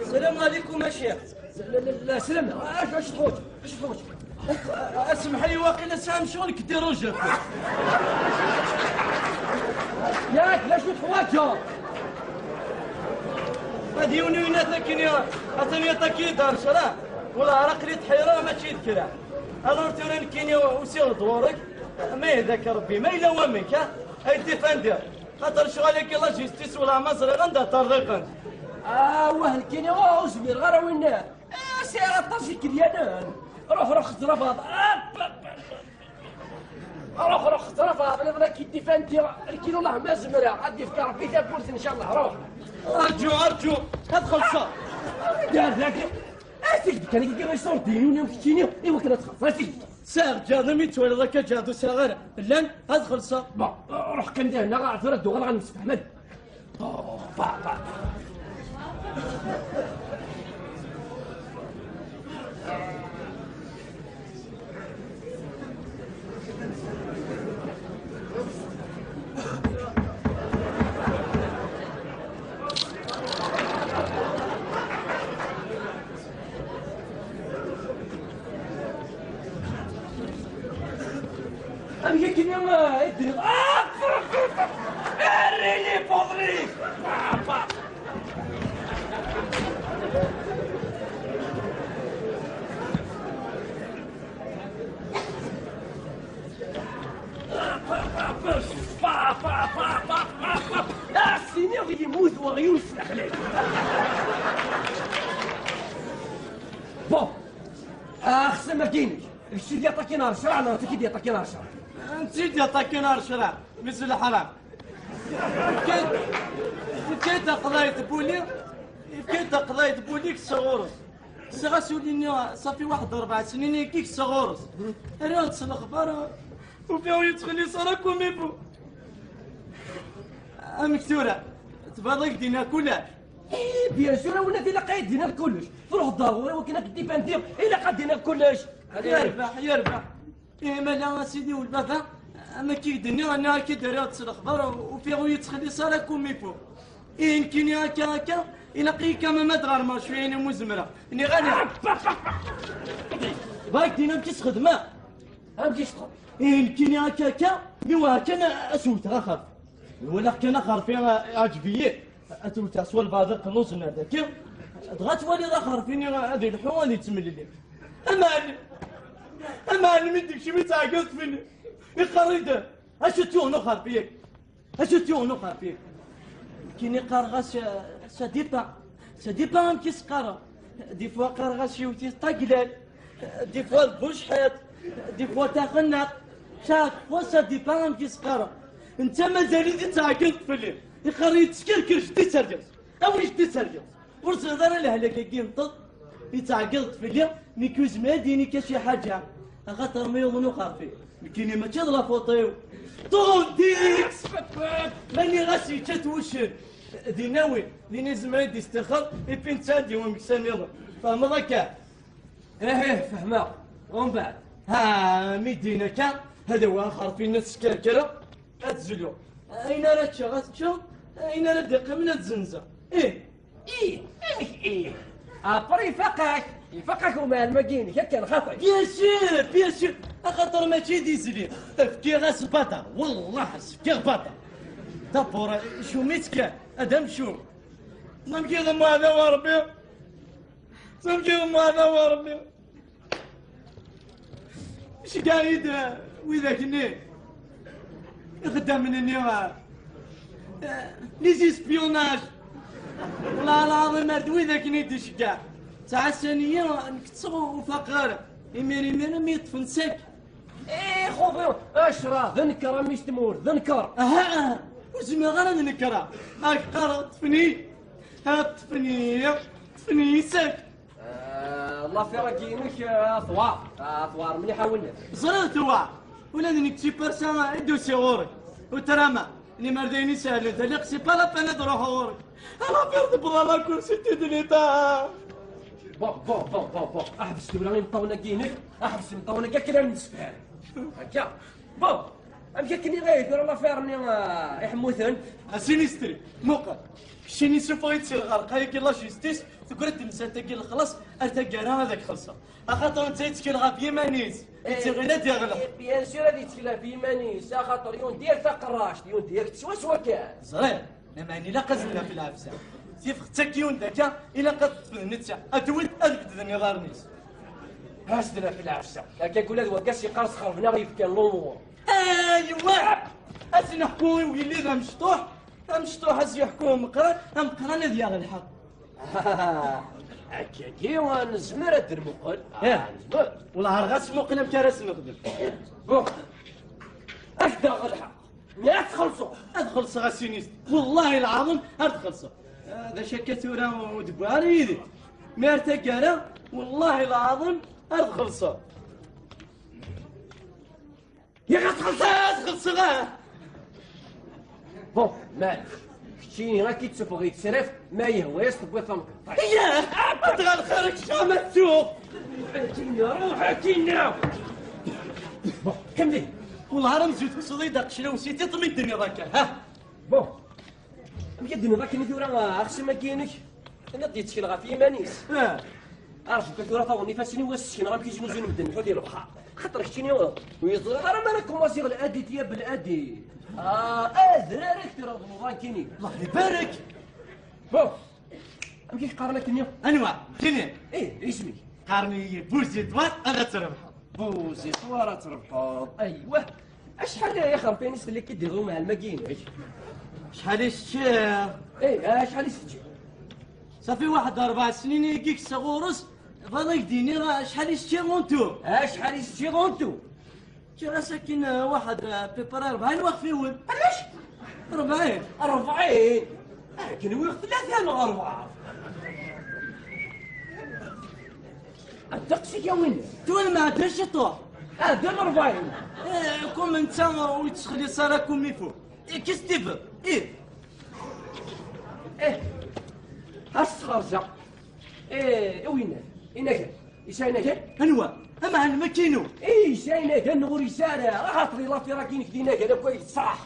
السلام عليكم يا شيخ. لا، لا، لا، سلام. اش، اش تحوج؟ اش تحوج؟ اسمح لي، واقيلا ساهم شغل كدير وجهك. ياك، لا، شو تحوج؟ هذه يونيونات لكن يا، أتني يطاكي دار شرا. ولا عرق لي تحيرة ما تشيد كرا. Alors تورا نكيني وسير دورك. ما يهداك ربي، ما إلا وامك، ها؟ أي ديفاندير. خاطر شغل كي لا جيستيس ولا مصر غندا طريقا. آه، واه الكيني، واه زمير، غير وين؟ آه، سي عطاس كليانان. روح، روح، خزر فاض. آه، ب-، ب-، ب-، روح، روح، خزر فاض. أنا بغيت كي ديفاندي الكيلو، الله ما زمرها. غادي يفكر ربي تاكلت إن شاء الله. روح. أرجو، أرجو. هاد خلصة. دار ذاك. أسيك، كان يجي غير صوت ديني ولا كتيني. إيوا كانت خلصة. أسيك. ساغ جاذم يتولى ذاك جاذو ساغر. لان، هاد خلصة. با، روح كان دير هنا، غا عثرة دوغل غنمسك أحمد. Am akken i d-tenniḍ. Ah! Err-iyi Patrick! Ah, s-iniɣ yemmut weɣyul s lexlal. Bon, axsam-agi-inek, d kečč i d-yaṭakin ar ccreɛ neɣ d nekk i d-yaṭakin ar ccreɛ? Netta i d-yaṭakin ar ccreɛ, mmi-s n leḥram. Yefka-d, yefka-d taqeḍayt n wuli, yefka-d taqeḍayt n wuli, kkseɣ ɣur-s. Kkseɣ-as uli-nni, ṣafi waḥed rebɛa snin i kkseɣ ɣur-s. Rriɣ-d s lexbar, ufiɣ ur yettxelliṣ ara comme il faut. Amek tura? Tebɣiḍ ad k-d-iniɣ kullec? Eh, bien sûr, a winnat, ilaq ad d-iniɣ kullec. Truḥeḍ-d ɣur-i wakken ad k-d-ifandiɣ, ilaq ad d-iniɣ kullec. Yerbeḥ, yerbeḥ. Ihi ma la a sidi welbaba, Am akka i k-d-nniɣ, nniɣ akka d-rriɣ-d s lexbar, ufiɣ ur yettxelliṣ ara comme il faut. Ihi nekkini akka, akka, ilaq-iyi quand même ad ɣermeɣ cwiya-nni mu zemreɣ. Nniɣ-as. Bɣiɣ ad k-d-iniɣ amek i s-xedmeɣ. Amek i s-xedmeɣ? Ihi nekkini akka, akka, mi wɛeɣ kan ad s-wteɣ axerfi. Walaɣ kan axerfi, ɛǧeb-iyi. Ad t-wteɣ s walbeɛḍ iqelluẓen ar daki. Dɣa twaliḍ axerfi-nni ad ileḥḥu, ad yettemlelli. Aman! Aman, mi d-tekcem i tɛeggeḍ fell-i. Iqqar-iyi-d, acu t-yuɣen uxerfi-agi? Acu t-yuɣen uxerfi? Nekkini qqareɣ-as, euh, ça dépend. Ça dépend amek i s-qqareɣ. Des fois qqareɣ-as yiwet-it taglal. Des fois d bucḥiḍ. Des fois taxennaqt. Chaque fois ça dépend amek i s-qqareɣ. Netta mazal-it yettɛeggiḍ fell-i. Iqqar-iyi-d skerker jeddi d targaz. Awi jeddi d targaz. Ur ẓriɣ ara lehlak-agi yenṭeḍ, yettɛeggiḍ-d fell-i, nekk ur zmireɣ ad d-iniɣ kan ci ḥaǧa, axaṭer ma yuḍen uxerfi, nekkini mačči d la faute-iw. Ṭundix! Ma nniɣ-as yečča-t wuccen, dinna wi, din izmer ad d-istixer, et puis netta ad d-yawi ameksa nniḍen. Tfehmeḍ akka? Ih, ih, fehmeɣ. Umbeɛd? Ha, mi d-yenna akka, ad awiɣ axerfi-nni ad skerkreɣ, ad zluɣ. Ayen ara ččeɣ, ad ččeɣ. Ayen ara d-iqqimen, ad zenzeɣ. Ih. Ih, amek ih? Après ifaq-ak, ifaq-ak umɛellem-agi-inek akken xaṭi. Bien sûr, bien sûr. Axaṭer mačči d izli. Fkiɣ-as baṭa. Wallah, as-fkiɣ baṭa. D'abord, cumit kan. Ad amcum. Amek i d-mwaɛdaw a Rebbi? Amek i d-mwaɛdaw a Rebbi? Iceggeɛ-iyi-d widak-nni, ixeddamen-nni, eh, les espionnage. Wellah lɛaḍim ar d widak-nni i d-iceggeɛ. Ttɛassan-iyi, nekk ttɣ-, ur faqeɣ ara. Imir, imir, mi ṭṭfen sak. Eh, xuḍi, acra, d nker a mmi-s tmurt, d nker. Aha, aha, ur zmireɣ ara ad nekreɣ. Ad k-qqareɣ, ṭṭfen-iyi. Ha, ṭṭfen-iyi, ṭṭfen-iyi sak. Ah, l'affaire-agi-inek, ah, tewɛer. Ah, tewɛer mliḥ a winnat. Ẓriɣ tewɛer. Ula d nekk d tipersa i d-usiɣ ɣur-k. Utrama, limer d ayen isehlen, taliɣ c'est pas la peine ad ruḥeɣ ɣur-k. L'affaire tewweḍ à la cour, c'était de l'État. Bon, bon, bon, bon, bon. Ḥbes tura imeṭṭawen-agi-inek. Ḥbes imeṭṭawen-agi akken ad nemsefham. Akka. Bon. Amek akken i ɣaya tura l'affaire-nni, ah, iḥemmuten? A Sinistri, muqel. Keččini suffeɣ-itt si lɣerqa-agi la justice, teggra-d temsalt-agi lexlaṣ, ar taggara ad ak-xellṣeɣ. Axaṭer netta yettkel ɣef yiman-is, eh, yettɣil ad yeɣleq. Eh, bien sûr ad yettkel ɣef yiman-is, axaṭer yundi-ak taqerract, yundi-ak-tt swaswa kan. Ẓriɣ, lameɛna ilaq ad naf lɛefsa. Tifxet-agi yundi akka, ilaq ad teṭṭef d netta, ad t-tewwi, ad bedden iḍarren-is. As-d naf lɛefsa. Akka ula d waggas yeqqar sxerben-aɣ yefkan lumuṛ. Aywa! Ad s-neḥku i ugellid amecṭuḥ, amecṭuḥ ad s-yeḥku i umeqqran, ameqqran ad yaɣ lḥeqq. Akkagi nezmer ad d-nmuqel. Eh. Ah, nezmer. Wellah ɣas muqel amek ara s-nexdem. Bon. Ad k-daɣ lḥeqq. Mi ad txellṣeḍ. Ad xellṣeɣ a Sinist. Wellah lɛaḍim ar d-xellṣeɣ. Ah, d acu akka tura ur d-wwiɣ ara yid-i. Mi ar taggara, wellah lɛaḍim ar d-xellṣeɣ. Yak ad txellṣeḍ! Ad xellṣeɣ, ah! Bon, maɛlic. Keččini ad k-id-teffeɣ yettserrif, ma yehwa-yas tewwiḍ tamkeṭṭayt. Yah! Ad ɣer lxir kečč ama ttuɣ! Ruḥ akkin-a, ruḥ akkin-a! Bon, kemmel. Wellah ara mzut tekkseḍ-iyi-d aqeclaw si tiṭ mi d-tenniḍ akka, ha? Bon. Amek i d-tenniḍ akken i tura, axṣim-agi-inek? Tenniḍ-d yettkel ɣef yiman-is. Ah. Arju kan tura taweḍ ifassen-iw ad s-sekneɣ amek i znuzuyen medden lḥut di lebḥer. Xaṭer keččini ur yeẓriḍ ara mi ara kumaṣiɣ ladi tiya beladi. Ah, adrar akter ad luḍan kini. Allah ibarek. Bon, amek i k-qqaren akkenni? Anwa? Kini? Eh, isem-ik? Qqaren-iyi Buzidwar, ad trebḥeḍ. Buzidwar ad trebḥeḍ, aywa. Acḥal aya xerfin i s-telli k-id-iḍum ɛelmagi-inek? Acḥal i s-ččiɣ? Eh, acḥal i s-teččiḍ? Safi waḥed rebɛa snin i k-kkseɣ ɣur-s, bɣiɣ ad k-d-iniɣ acḥal i s-ččiɣ untu. Acḥal i s-teččiḍ untu? Ččiɣ-as akken, eh, waḥed, eh, pipra rebɛin waxfiwen. Alac? Rebɛin. Rebɛin? Ah, kenwi tlata neɣ rebɛa? Ddeqs-ik a winna. Tura ma ɛeddan ciṭuḥ. Ɛeddan rebɛin. Eh, comme netta ur yettxelliṣ ara comme il faut. Eh, qu'est-ce que tu veux? Eh. Eh. Ad s-xerjeɣ. Eh, a winna. Inagan. Yesɛa inagan? Anwa? Ameɛlem akinu. Iy, sa inagan neɣ ur yesɛi ara. Axaṭer di lafir-agi-inek d inagan akk ay d ṣṣeḥ.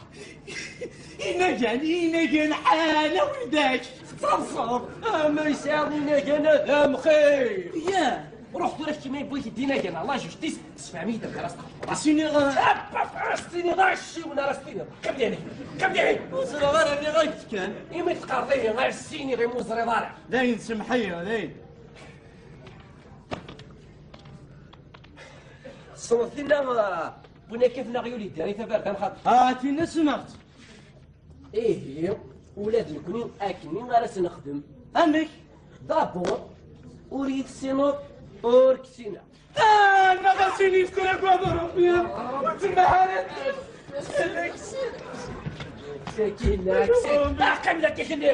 Inagan, inagan, ḥala widak. Tettaḍsaḍ. Ama yesɛiḍ inagan ad amxir. Ya. Ruḥ tura kečč ma yewwi-k-id inagan, la justice, tessefhem-iyi-d amek ara s-txedmeḍ. Ad s-iniɣ, eh, Ap, ap, ad s-tiniḍ acciwen ara s-tiniḍ. Qqim dihin, qqim dihin. Ur ẓriɣ ara, nniɣ-ak-d kan. Imi teqqareḍ ihi, ad s-iniɣ imi ur ẓriɣ ara. Dayen, semmeḥ-iyi, dayen. Tessneḍ tinna, ah, win akka tneɣ yuli diri tabarda n xaṭer. Ah, tinna ssneɣ-tt. Ihi, ula d nekni akken ara s-nexdem. Amek? D'abord, ur yi-tessineḍ, ur k-ssineɣ. Ah, ma ɣas ini tura deg waḍu Rebbi, ur ttsemmaḥ ara. Sakin, sakin. Aqim daki kenni.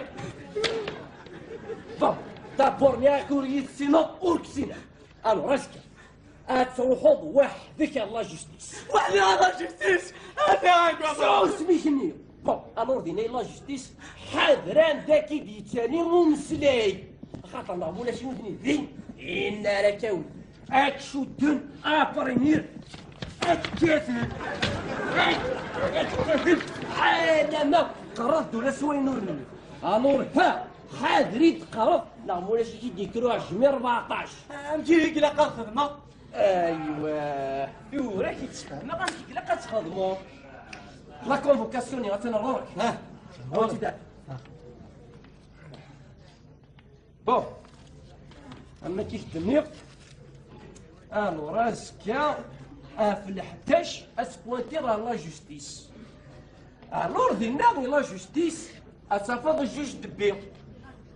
Bon, d'abord, nniɣ-ak ur yi-tessineḍ, ur k-ssineɣ. Alors, azekka, ad truḥeḍ weḥd-k ar la justice. Weḥd-i ar la justice? Ata, ata. Sɛu isem-ik-nni. Bon, alors dinna i la justice, ḥader anda k-id-yettali umeslay. Axaṭer neɣ mulac nutni din, inna ara k-awin. Ad k-cudden, après-midi, ad k-kkaten. Ad k-kkaten. Alama qerreḍ-d ula s wayen ur nelli. Alors, ha, ḥader i d-teqqareḍ, neɣ mulac i k-id-yekker uɛejmi rbeɛṭac. Amek i ilaq ad xedmeɣ? Aywa, tura i k-id-sfehmeɣ amek i ilaq ad txedmeḍ. La convocation-nni attan ɣur-k. Ha? Ɣur-k. Bon, am akken i k-d-nniɣ, alors azekka ɣef leḥdac ad tpwantiḍ ɣer la justice. Alors dinna di la justice ad tafeḍ juge de paix.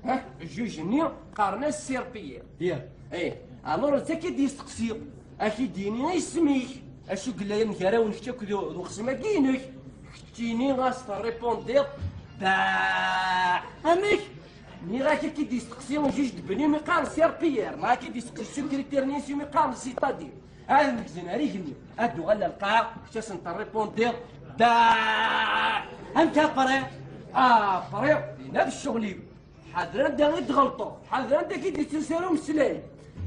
Ha? Juge-nni qqaren-as Sir Pierre. Pierre. Eh, alors d akka i d-yesteqsi. Ad k-id-yini isem-ik, acu yella gar-awen kečč akked u-, d uxṣim-agi-inek. Keččini ɣas terripondiḍ, bah! Amek? Nniɣ-ak ad k-id-yesteqsi juge de paix mi qqaren Sir Pierre, neɣ ad k-id-yesteqsi secrétaire-nni mi qqaren c'est-à-dire. Ad negzen ar igenni, ad d-uɣalen ar lqaɛa, kečč ad sen-terripondiḍ, bah! Amek après? Après, dinna d ccɣel-iw. Ḥader anda i d-tɣelṭeḍ, ḥader anda k-id-yettusu umeslay.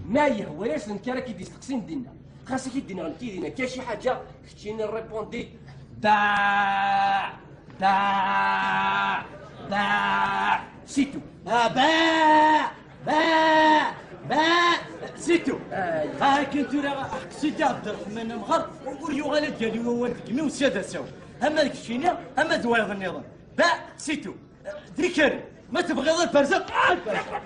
Ma yehwa-yas nekk ara k-id-yesteqsin dinna. Xas ad k-id-iniɣ nekk dinna kan ci ḥaǧa, keččini rripundi, bah, bah, bah, c'est tout. Ah, bah, bah, bah, c'est tout. Ay. Akken tura aqsiḍ Ɛebderreḥman Amɣar ur yuɣal ad d-yali wawal deg imi-w s ad as-awen. Ama d keččini, ama d wayeḍ nniḍen. Bah, c'est tout. D ikerri. Ma tebɣiḍ ad berzeɣ, ah, berzeɣ.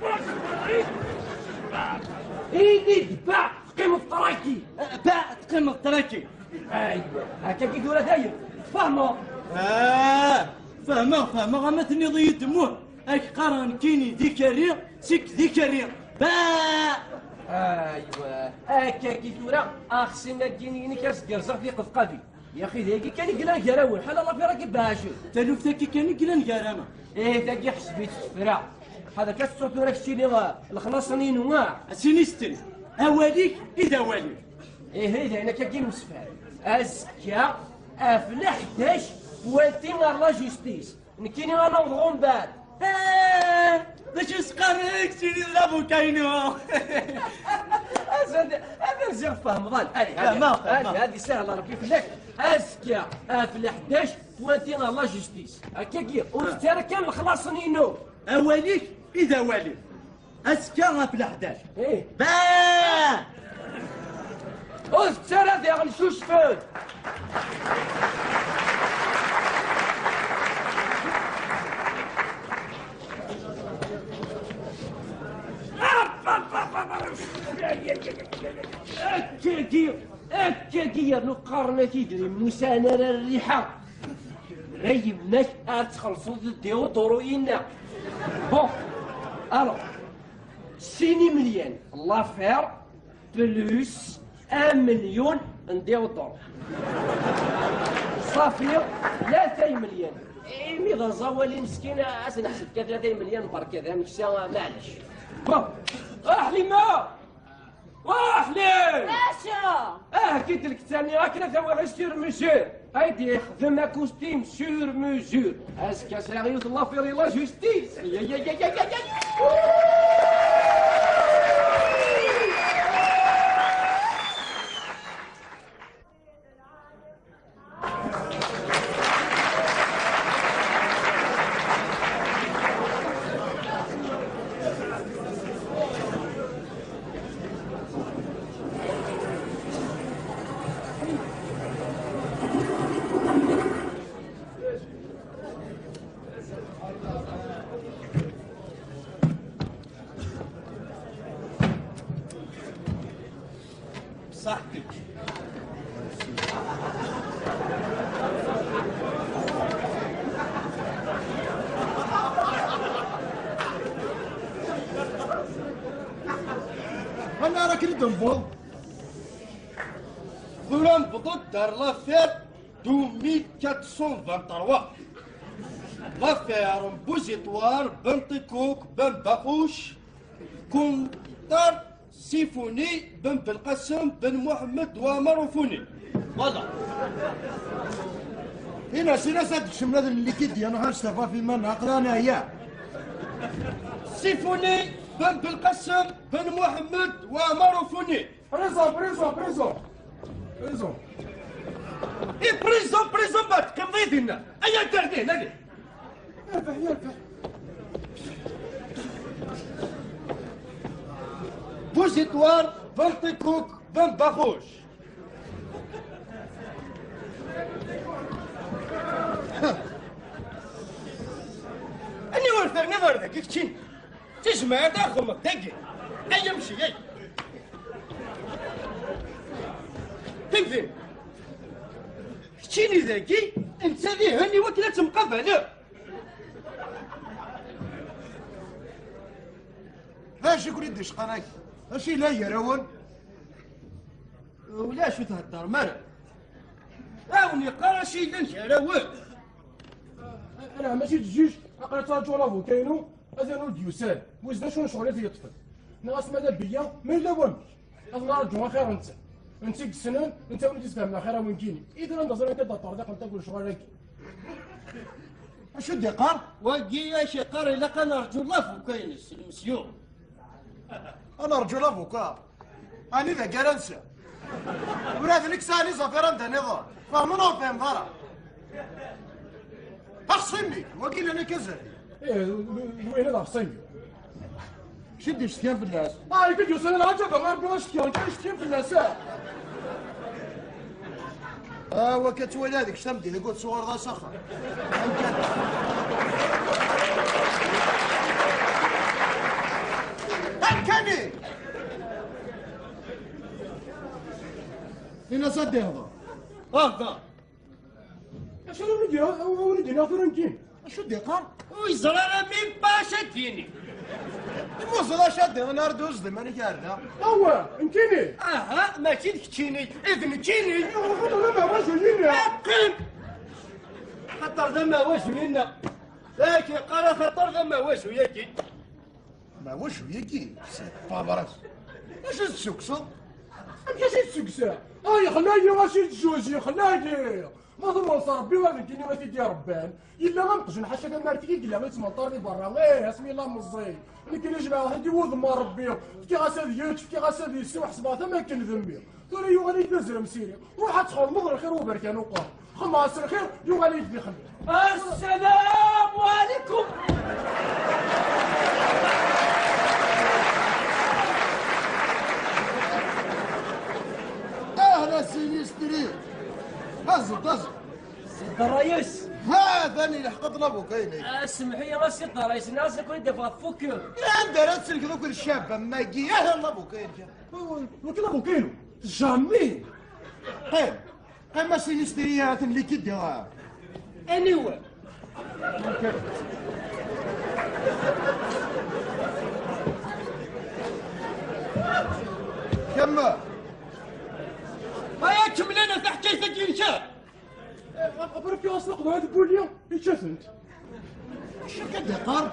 Ini-d bah, teqqimeḍ traki. Bah, teqqimeḍ traki. Aywa, akka i tura dayen. Tfehmeḍ? Ah, fehmeɣ, fehmeɣ, ama tenniḍ-iyi-d muh. Ak qqareɣ nekkini d ikerri, sik d ikerri. Bah! Aywa, akka i tura, axṣim-agi-inek ad s-gerzeɣ tiqebqabin. Yaxi d ayagi kan i yellan gar-awen, ḥala lafir-agi beɛɛcen. Taluft-agi kan i yellan gar-aneɣ. Eh, tagi ḥseb-itt tefra. Ḥader kan tettuḍ tura keččini, ah, lexlaṣ-nni-inu, ah. A sin isetten, awal-ik i d awal-iw. Ihi, d ayen akka i nemsefham. Azekka, ɣef leḥdac, wanti ɣer la justice. Nekkini ad naweḍ ɣur mbeɛd. Ah, d acu i s-qqaren keččini d labuka-inu? Ad, ad rziɣ tfehmeḍ. Allez, allez, fehmeɣ, fehmeɣ. Allez, ad isahel Rebbi fell-ak. Azekka, ɣef leḥdac, pointi ɣer la justice. Akkagi, ur tettu ara kan lexlaṣ-nni-inu. Awal-ik i d awal-iw. Azekka ɣef leḥdac. Ih. Bah! Ur tettu ara diɣen cucfen. Akkagi, akkagi yernu qqaren-ak idrimen ur sɛan ara rriḥa. Ay yemma-k ad txellṣeḍ deodoro-inna. Bon, alors, sin imelyan, l'affaire, plus un million n deodoro. Ṣafi, tlata imelyan. Imi d aẓawali meskin, ad s-neḥseb kan tlata imelyan, berka d ameksa, maɛlic. Bon, ah, Ḥlima! Waḥli! Acu? Ah, kid lkettan-nni akken ad awiɣ sur mesure. Ay d-yexdem akustim sur mesure. Azekka sɛiɣ yiwet n l'affaire i la justice. Ay, ay, ay, ay, ay, ay, ay. Ṣaḥḥ-ik. Anda ara ken-id-newweḍ? Tura newweḍ-d ar l'affaire deux mille quatre cent vingt-trois. L'affaire n Buziṭwar Ben Ṭikuk Ben Baxuc contre Sifuni Ben Belqasem Ben Muḥemmed Waɛmer Ufuni. Voilà. Ina sina sa d-kecmen ad nlikidya neɣ ad nestefa f iman aql-aɣ neɛya. Sifuni Ben Belqasem Ben Muḥemmed Waɛmer Ufuni. Prison, prison, prison. Prison. I prison, prison, ma teqqimeḍ i dinna. Ay, anda ar dihin, ali. Yerbeḥ, yerbeḥ. Buziṭwar, Ben Ṭikuk, Ben Baxuc. Aniwer terniḍ ar dagi keččini? Tizmar ad aɣeḍmeḍ dagi. Ay amciyay. Timtin. Keččini dagi, netta dihin i wakken ad temqabaleḍ. D acu i ken-id-icqan akka? Acu yellan gar-awen? Ulac ur theddrem ara. A wen-yeqqar acu yellan gar-awen. Ala, mačči d jjuj, aql-i ttṛaǧuɣ lavuka-inu, atan ur d-yusan. Wissen acu n ccɣel i t-yeṭṭfen. Nniɣ-as ma d abeyya, ma yella wamek. Ad nraǧu axir netta. Netta i yessnen, netta win i d-isfehmen axir a win kini. I tura anda ẓriɣ akka d aṭerdiq n tagul ccɣel-agi. Acu d-iqqar? Wagi acu iqqar, ilaq ad nerǧu lavuka-ines, lmesyu. Ad nerǧu lavuka? Ɛni dagi ara nsa? Ula d nekk sɛan iẓafiren d aniḍen. Fehmeḍ neɣ ur tfehmeḍ ara? Axṣim-ik, wagi llan akka zerri. Ih, d, d, d wayen ad axṣim-ik. Acu d-icetkan fell-as? Ah, i d-yusan lɛaǧab, a Rebbi, ad cetkan, kan cetkan fell-as, ah. Ah, wakka ttwaliɣ deg-s tamdint, ur tettuɣaleḍ ara s axxam. Amkan. Amkan-ik! Ini-as ad d-ihḍer. Ahḍer! Acu ara wen-d-iniɣ, ara wen-d-iniɣ tura nekkini? Acu d-iqqar? Ur yeẓri ara mi bac ad d-yini. Imi ur ẓriɣ acu ad d-iniɣ, ara d-uzdeɣ iman-ik ar da. Awa, nekkini? Aha, mačči d keččini, d nekkini. Qqim! Xaṭer d amawazu-inna. Yak yeqqar axaṭer d amawazu-yagi. Ma wacu-yagi? Sɛid Pabras. Acu tettsukkseḍ? Amek acu tettsukkseḍ? Ah, yexla-yi, acu yettjuz, yexla-yi! Ma tḍemneḍ s Rebbi, ad nekkini a t-id-irebban. Yella am qjun ḥaca tamart i yella yettmenṭar di berra. Ih, asmi yella meẓẓi. Nekkini jemɛeɣ-t-id i wudem n Rebbi. Fkiɣ-as ad yečč, fkiɣ-as ad yessew, ḥesbeɣ-t am akken d mmi. Tura yuɣal-iyi-d d azrem s iri. Ruḥ ad txedmeḍ lxir uberkan uqer. Xemmeɣ-as lxir, yuɣal-iyi-d d ixemmi. Assalamu alaikum. Ahla Sinistri. Aẓ-d, aẓ-d. Sidi Ṛṛayes. Ha-t-an ilḥeq-d lavuka-inek. Ah, semmeḥ-iyi a Sidi Ṛṛayes, nniɣ-as ad ken-id-afeɣ tfukkeḍ. Anda ara tselkeḍ akk d ccab am wagi? Aha lavuka-inek. Wagi lavuka-inu. Jamais. Qqim. Qqim a Sinistri, ad ten-likidiɣ. Anyway. Kemmel. Aya kemmel-aneɣ taḥkayt-agi-nnek. Après, fkiɣ-as taqeḍɛit n wulli, yečča-tent. Acu akka d-iqqar?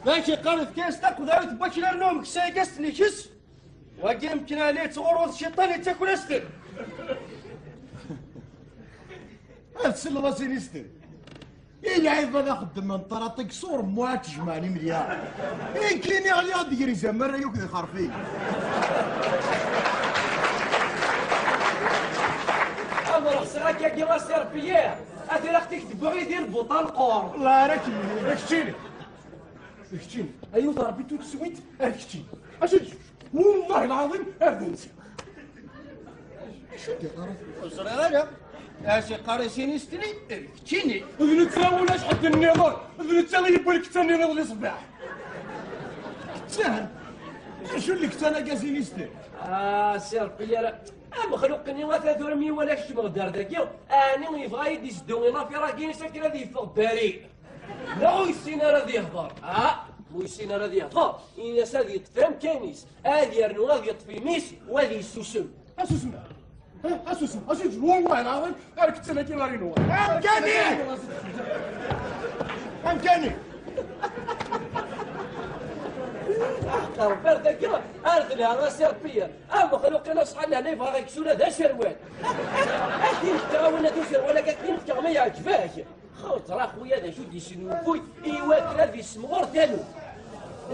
D acu iqqar? Fkiɣ-as taqeḍɛit n waklan n umeksa-agi, ad s-ten-ikkes. Wagi yemken ɛni yettɣurru d cciṭan, yettaker-as-ten. Ad tselleḍ a Sinistri. I lɛibad axeddem n ṭraṭik s uremmu ad tjemɛen imelyaṛ. Nekkini ɣliɣ-d gar izamar-a yakk d ixerfiyen. Ad ṛexseɣ akkagi a Si Ṛebbi, ad ilaq tikdebba i dir buṭa lqur. Wellah ara k-yini, d keččini. D keččini. Ay wet Ṛebbi, tout de suite, d keččini. Acu d-, wellah lɛaḍim, d netta. Acu d-iqqar? Ur ẓriɣ ara. Acu iqqar i Sinistri? D keččini. D netta, ulac ḥedd nniḍen. D netta i yewwi lkettan-nni iḍelli ṣṣbeḥ. Kettan? Acu n lektan-agi a Sinister? Ah, si Ṛebbi ara. Amexluq-nni ata tura mi wala kecmeɣ-d ar dagi, ɛni yebɣa ad d-iseddu i lafir-agi s akken ad yeffeɣ bari? Neɣ ur yessin ara ad yehḍer? Ah, ur yessin ara ad yehḍer, ini-as ad yeṭṭef amkan-is, ad yernu ad yeṭṭef imi-s, u ad yessusem. Asusem! Eh, asusem! Asusem! Wallahi lɛaḍim, ar kettan-agi ɣer inwa. Amkan-ik! Amkan-ik! Ɣer dagi, ar d lehna si Ṛebbi. Amexluq-ina ṣṣḥan lehna yebɣa ɣer-k tura d aserwal. Ad k-in-fkeɣ a winna d userwal-agi, ad k-in-fkeɣ ma yeɛǧeb-ak. Xaṭer a xuya d acu d-yesnulfuy i wakken ad yessemɣer taluft.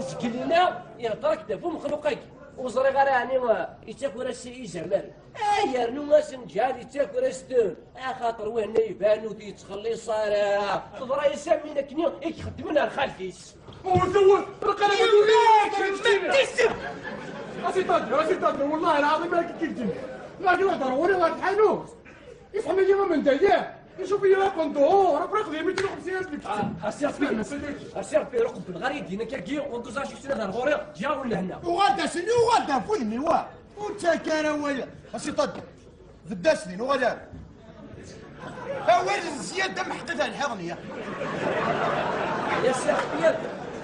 Zgelina ihder-ak-d ɣef umexluq-agi. Ur ẓriɣ ara ɛni, eh, yettaker-as izamaren. Ay yernu asenǧal yettaker-as-ten. Axaṭer wihna iban ur t-yettxelliṣ ara. Teḍra-yas am win akkenni i ixeddmen ar xalti-s. Wwet, wwet, lqalam. Tisem! Asitadir, asitadir, wallahi lɛaḍim ara k-id-ǧǧen. Lagi la ḍerwuri ɣer tḥanut. Isḥem-iyi amendayeɛ. Icuf-iyi apenduhur, afraq d yimi tlux msiya deg. Ah, a Sir Pir, a Sir Pir, ur qebbleɣ ara yid-i akka-agi, ur nduẓ ara cuktin ad ar ɣur-i, ǧǧiɣ-awen lehna. Uɣal-d asen-, uɣal-d ɣef wudem-iw, ah. Ur ttak ara awal. A Sitadir, bedd-as din, uɣal ar. Awal n zzyada meḥqet ar lḥiḍ-nni. Ya Sir Pir,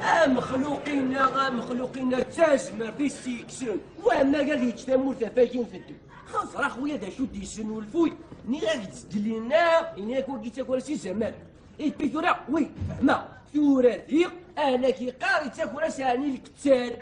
amexluq-inna, amexluq-inna d tazmert i s-yekksen, wamma ad yečč tamurt ɣef akin teddu. Xaẓer a xuya d acu d-yesnulfuy, nniɣ-ak-d zgelina, ini-ak wagi d takwara s izamal. Ipi tura, wi, fehmeɣ, tura diɣ, alak iqqar yettaker-as ɛni lkettan.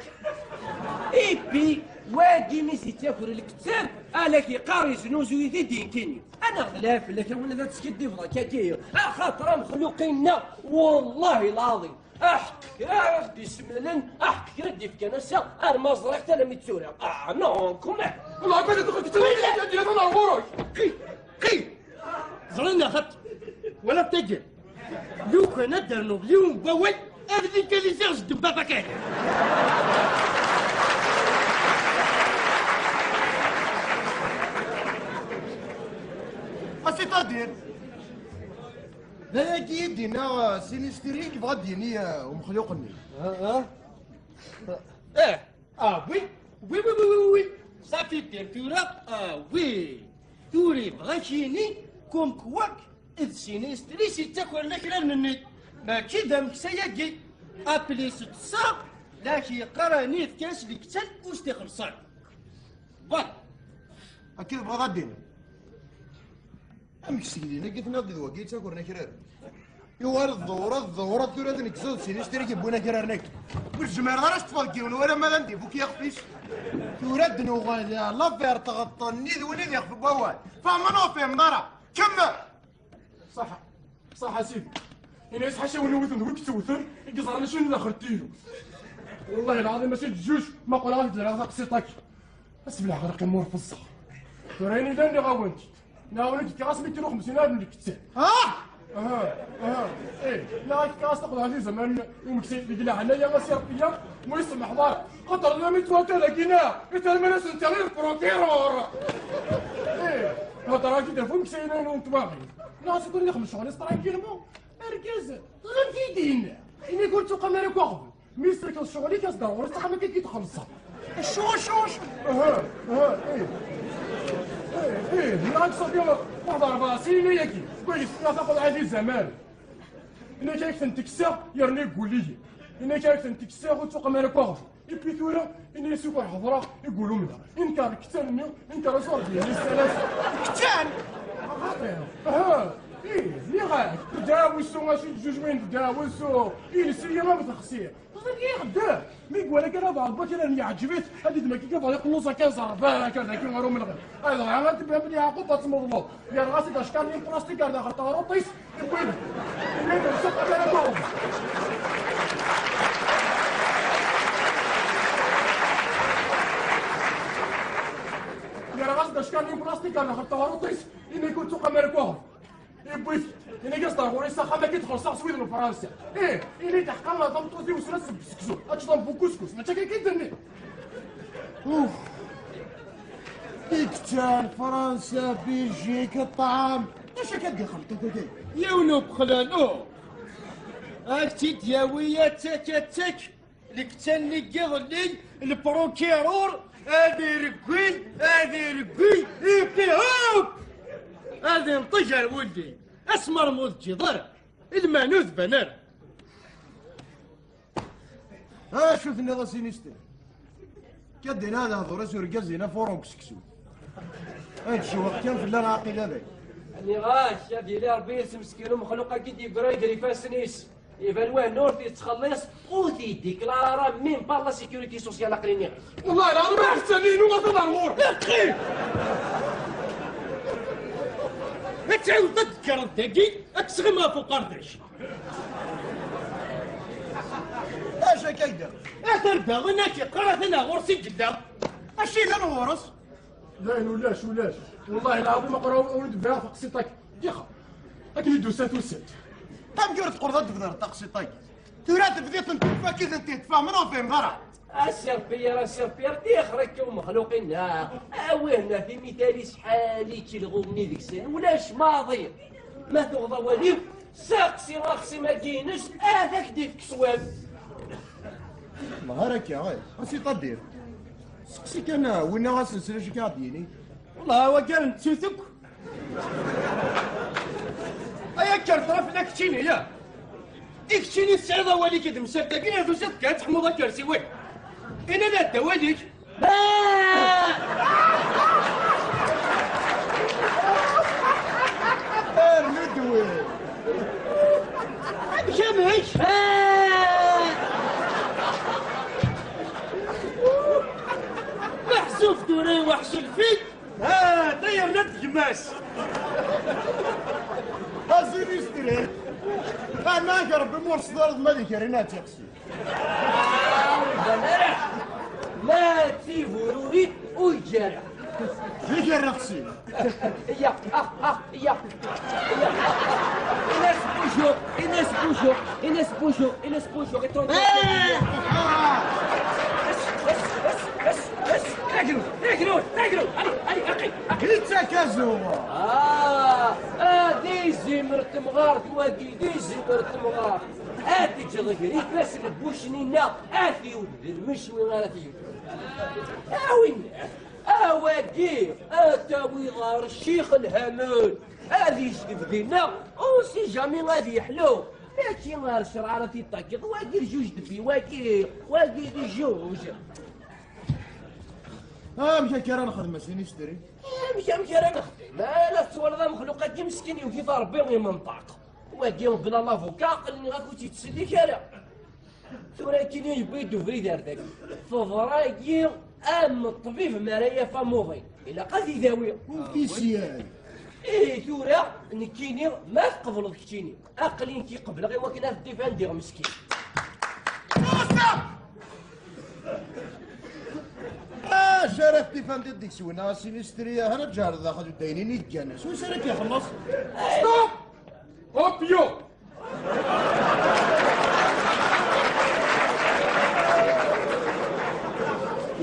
Ipi, wagi mi s-yettaker lkettan, alak iqqar yesnuzuy-it-id nekkini. Anaɣ d lɛib fell-ak a win ad teskiddibeḍ akka-agi, axaṭer amexluq-inna, wallahi lɛaḍim. Aḥeqq kra ara d-isemlen, aḥeqq kra d-ifkan ass-a, arma ẓriɣ-t alammi d tura. Ah, non, comment? Wallah, ma d-, d-, d-, d-, d-, d-, ɣur-k. Qi, qi. Ẓran neɣ xaṭ? Wala tagi. Lukan ad d-ternuḍ yiwen n wawal, ad légaliser zedden baba-k. Ah, c'est-à-dire? D ayagi i d-yenna, uh, Sinistri i yebɣa ad d-yini, uh, umexluq-nni. Ah, ah. Eh. Ah, oui. Oui, oui, oui, oui, oui. Safi d tura, ah, oui. Tura yebɣa ad k-yini, comme quoi, d Sinistri i s-yettakren akraren-nni. Mačči d ameksa-agi. Aplis d ṣṣeṛ, la k-yeqqar ɛni yefka-as lektan ur s-t-ixelleṣ ara. Voilà. Akka i tebɣiḍ ad d-tiniḍ? Amek sgelin-agi tenniḍ-d d wagi yettakren akraren? Yuɣal tḍewreḍ, tḍewreḍ, tura d nekk zid Sinistri i yewwin akraren-agi. Ur tezmireḍ ara ad s-teṭṭfeḍ deg yiwen wala ma d anda ifuk yixef-is. Tura ad d-nuɣal, l'affaire tɣeṭṭen-nni d win i d ixef n wawal. Fehmeḍ neɣ ur tfehmeḍ ara? Kemmel! Ṣaḥa, ṣaḥa sidi. Ini-as ḥaca win iwten d wi yettewten, i yeẓran acu n daxel tilu. Wallahi lɛaḍim mačči d jjuj, ma qqleɣ ad d-rreɣ taqsiṭ-agi. Asebleɛ ɣer qim ur feẓẓeɣ. Tura ini llan iɣawen-t. Neɣ ur d-fkiɣ-as mitin u xemsin alef n lekettan. Ah! Aha, aha, eh, neɣ ad fkiɣ-as taqeḍɛit i zaman umeksa deg leɛnaya a Si Ṛebbi, mu yesmeḥḍar. Xaṭer lami ttwakka dagi-na, i termel-asen tali le procureur. Eh, hḍeṛ-ak-id ɣef umeksa-inu n twaɣit. Neɣ ad tt-id-ixdem ccɣel-is tranquillement. Argaz, teẓriḍ-t-id-yenna. Ini-k ur ttuqam ara akk aɣbel. Mi yesserkeḍ ccɣel-ik, as-d ar ɣur-i s axxam akka i d-xellṣeɣ. Acu, acu, acu? Aha, aha, ih. Ih, ih, nniɣ-ak ṣafi, waḥed rebɛa snin ayagi. Wagi, tefkiḍ taqeḍɛit i zaman. Ini-k ad k-tent-kkseɣ, yerna yeggul-iyi. Ini-k ad k-tent-kkseɣ, ur ttuqam ara akk aɣbel. Ipi tura, ini-as i ur ḥeḍreɣ, yeggul umneɣ. Inker lkettan-nni, inker asurdi, ini-as. Keččan! Xaṭi. Aha, ih, nniɣ-ak, ddaɛwessu, acu d jjuj win d ddaɛwessu, iles-iyi am texsi. Teẓriḍ i ixeddem? Mi iwala kan abeɛḍ n wakraren yeɛǧeb-it, ad d-idem akka, ad yeqluẓ akka, ẓerba akka, d akken ɣer umelɣi. Ay dɣa, ad tebɛem Yeɛqub ad tmeḍleḍ. Yerɣa-as-d acekkaṛ-nni n plastik ar daxel teɣruṭ-is, yewwi-d. Yewwi-d, yewwi-d, yewwi-d. Yerɣa-as-d acekkaṛ-nni n plastik ar daxel teɣruṭ-is, imi ur ttuqam ara akk aɣbel. Yewwi-t, ini-as-d ar ɣur-i s axxam, ad k-id-xellṣeɣ s wid n Fransa. Ih, ini-d ḥqa tameṭṭut-iw sra s seksu, ad teččeḍ am bu kuskus, mačči akka i k-id-nni. Uf. Ikeččan, Fransa, Belgique, ṭṭɛam. D acu akka d-ixelṭen dagi? Yiwen ubexlalu. Ad k-tt-id-yawi, attak, attak. Lektan-nni n yiḍelli, Le procureur ad iregwi, ad iregwi, ipi hop! Ad inṭeg ar wulli. Asmermu ur teǧǧiḍ ara. Lmeɛna ur tban ara. Acu tenniḍ a Sinister? Kadina ad hḍur-as urgaz-in afuṛu deg useksu. Ad cewweq kan fell-aneɣ aqila day. Nniɣ-ak, ad yili Ṛebbi yid-s meskin umexluq-agi d-yeggra gar ifassen-is. Iban wahna ur t-yettxelliṣ, ur t-yeddiklar ara, même pas la sécurité sociale, aql-i nniɣ. Wellah lɛaḍim, aḥettan-inu atan ar ɣur-i. Iqqim! Ad tɛiwdeḍ ad d-tekkreḍ dagi, ad tesɣim ɣef uqerdac. Acu akka yedda? Atan daɣen ad yeqqar atan ɣur-s i yella. Acu yellan ɣur-s? Dayen ulac, ulac. Wellah lɛaḍim aqra ur d-bdiɣ taqsiṭ-agi. Dixa, akken i d-tusa tusa-d. Amek ur teqqleḍ ad d-tebdiḍ taqsiṭ-agi? Tura tebdiḍ-tent, fakk-itent-id, tfehmeḍ ur tfehmeḍ ara? A Sir Pierre, a Sir Pierre, tixer akka umexluq-inna. Awih-na timital-is ḥali-tt lɣum-nni deg-sen, ulac maḍi. Ma tuɣeḍ awal-iw, seqsi axṣim-agi-ines, ad ak-d-ifk ṣṣwab. Nehar akka, eh, a si Tadir. Seqsi kan, ah, winna asensen acu k-ad-yini. Wallah, wagi ara nettu akk. Ay akker ṭraf la keččini, ya. I keččini tesɛiḍ awal-ik d temsalt-agi, neɣ tusiḍ kan teḥmuḍ akersi-wagi? Ini-d awal-ik. Arnu-d win. Amek, amek? Meḥsub tura iweḥc lfil. Ha, da yerna-d gma-s. A Sinister. Anagar Rebbi ma ur s-tḍalleḍ ma d kra ad tiqsi. Ur iban ara. Ma d tibururit ur yeǧǧi ara. D kra xsi. Iya, ah, ah, iya. Iya. Ines bonjour, Ines bonjour, Ines bonjour, Ines bonjour. Et ton... Agru, agru, agru. Allez, allez, arrêtez, arrêtez. Ittakazu. Ah, ah, d izimer n temɣart wagi, d izimer n temɣart. Ad teǧǧeḍ gar ifassen n wucni-nneɣ, ad t-iwed d lmecwi ara t-yewten. A winna, a wagi, ad t-tawiḍ ɣer Ccix Lhamun, ad yejdeb dinna, on sait jamais ad yeḥlu. Mačči ɣer ccreɛ ara t-id-takiḍ, wagi d juj debbi, wagi, wagi d juj. Amek akka ara nexdem a Sinistri? Amek, amek ara nexdem? Ma la tettwaliḍ amexluq-agi meskin, yugi-t Rebbi imenṭaq. Wagi bla lavuka, aql-i nniɣ-ak ur tt-yettsellik ara. Tura akkin yewwi-d ubrid ar dagi. Teḍra-yi am ṭṭbib mi ara yaf amuḍin. Ilaq ad idawi. Ufisyan. Ihi tura, nekkini, ma tqebleḍ keččini, aql-i nekk i qebleɣ i wakken ad t-difandiɣ meskin. Acu ara t-difandiḍ deg-s winna a Sinistri, ara ǧǧar daxel udaynin i yeggan. S wis ara k-ixelleṣ? Stop! Opio!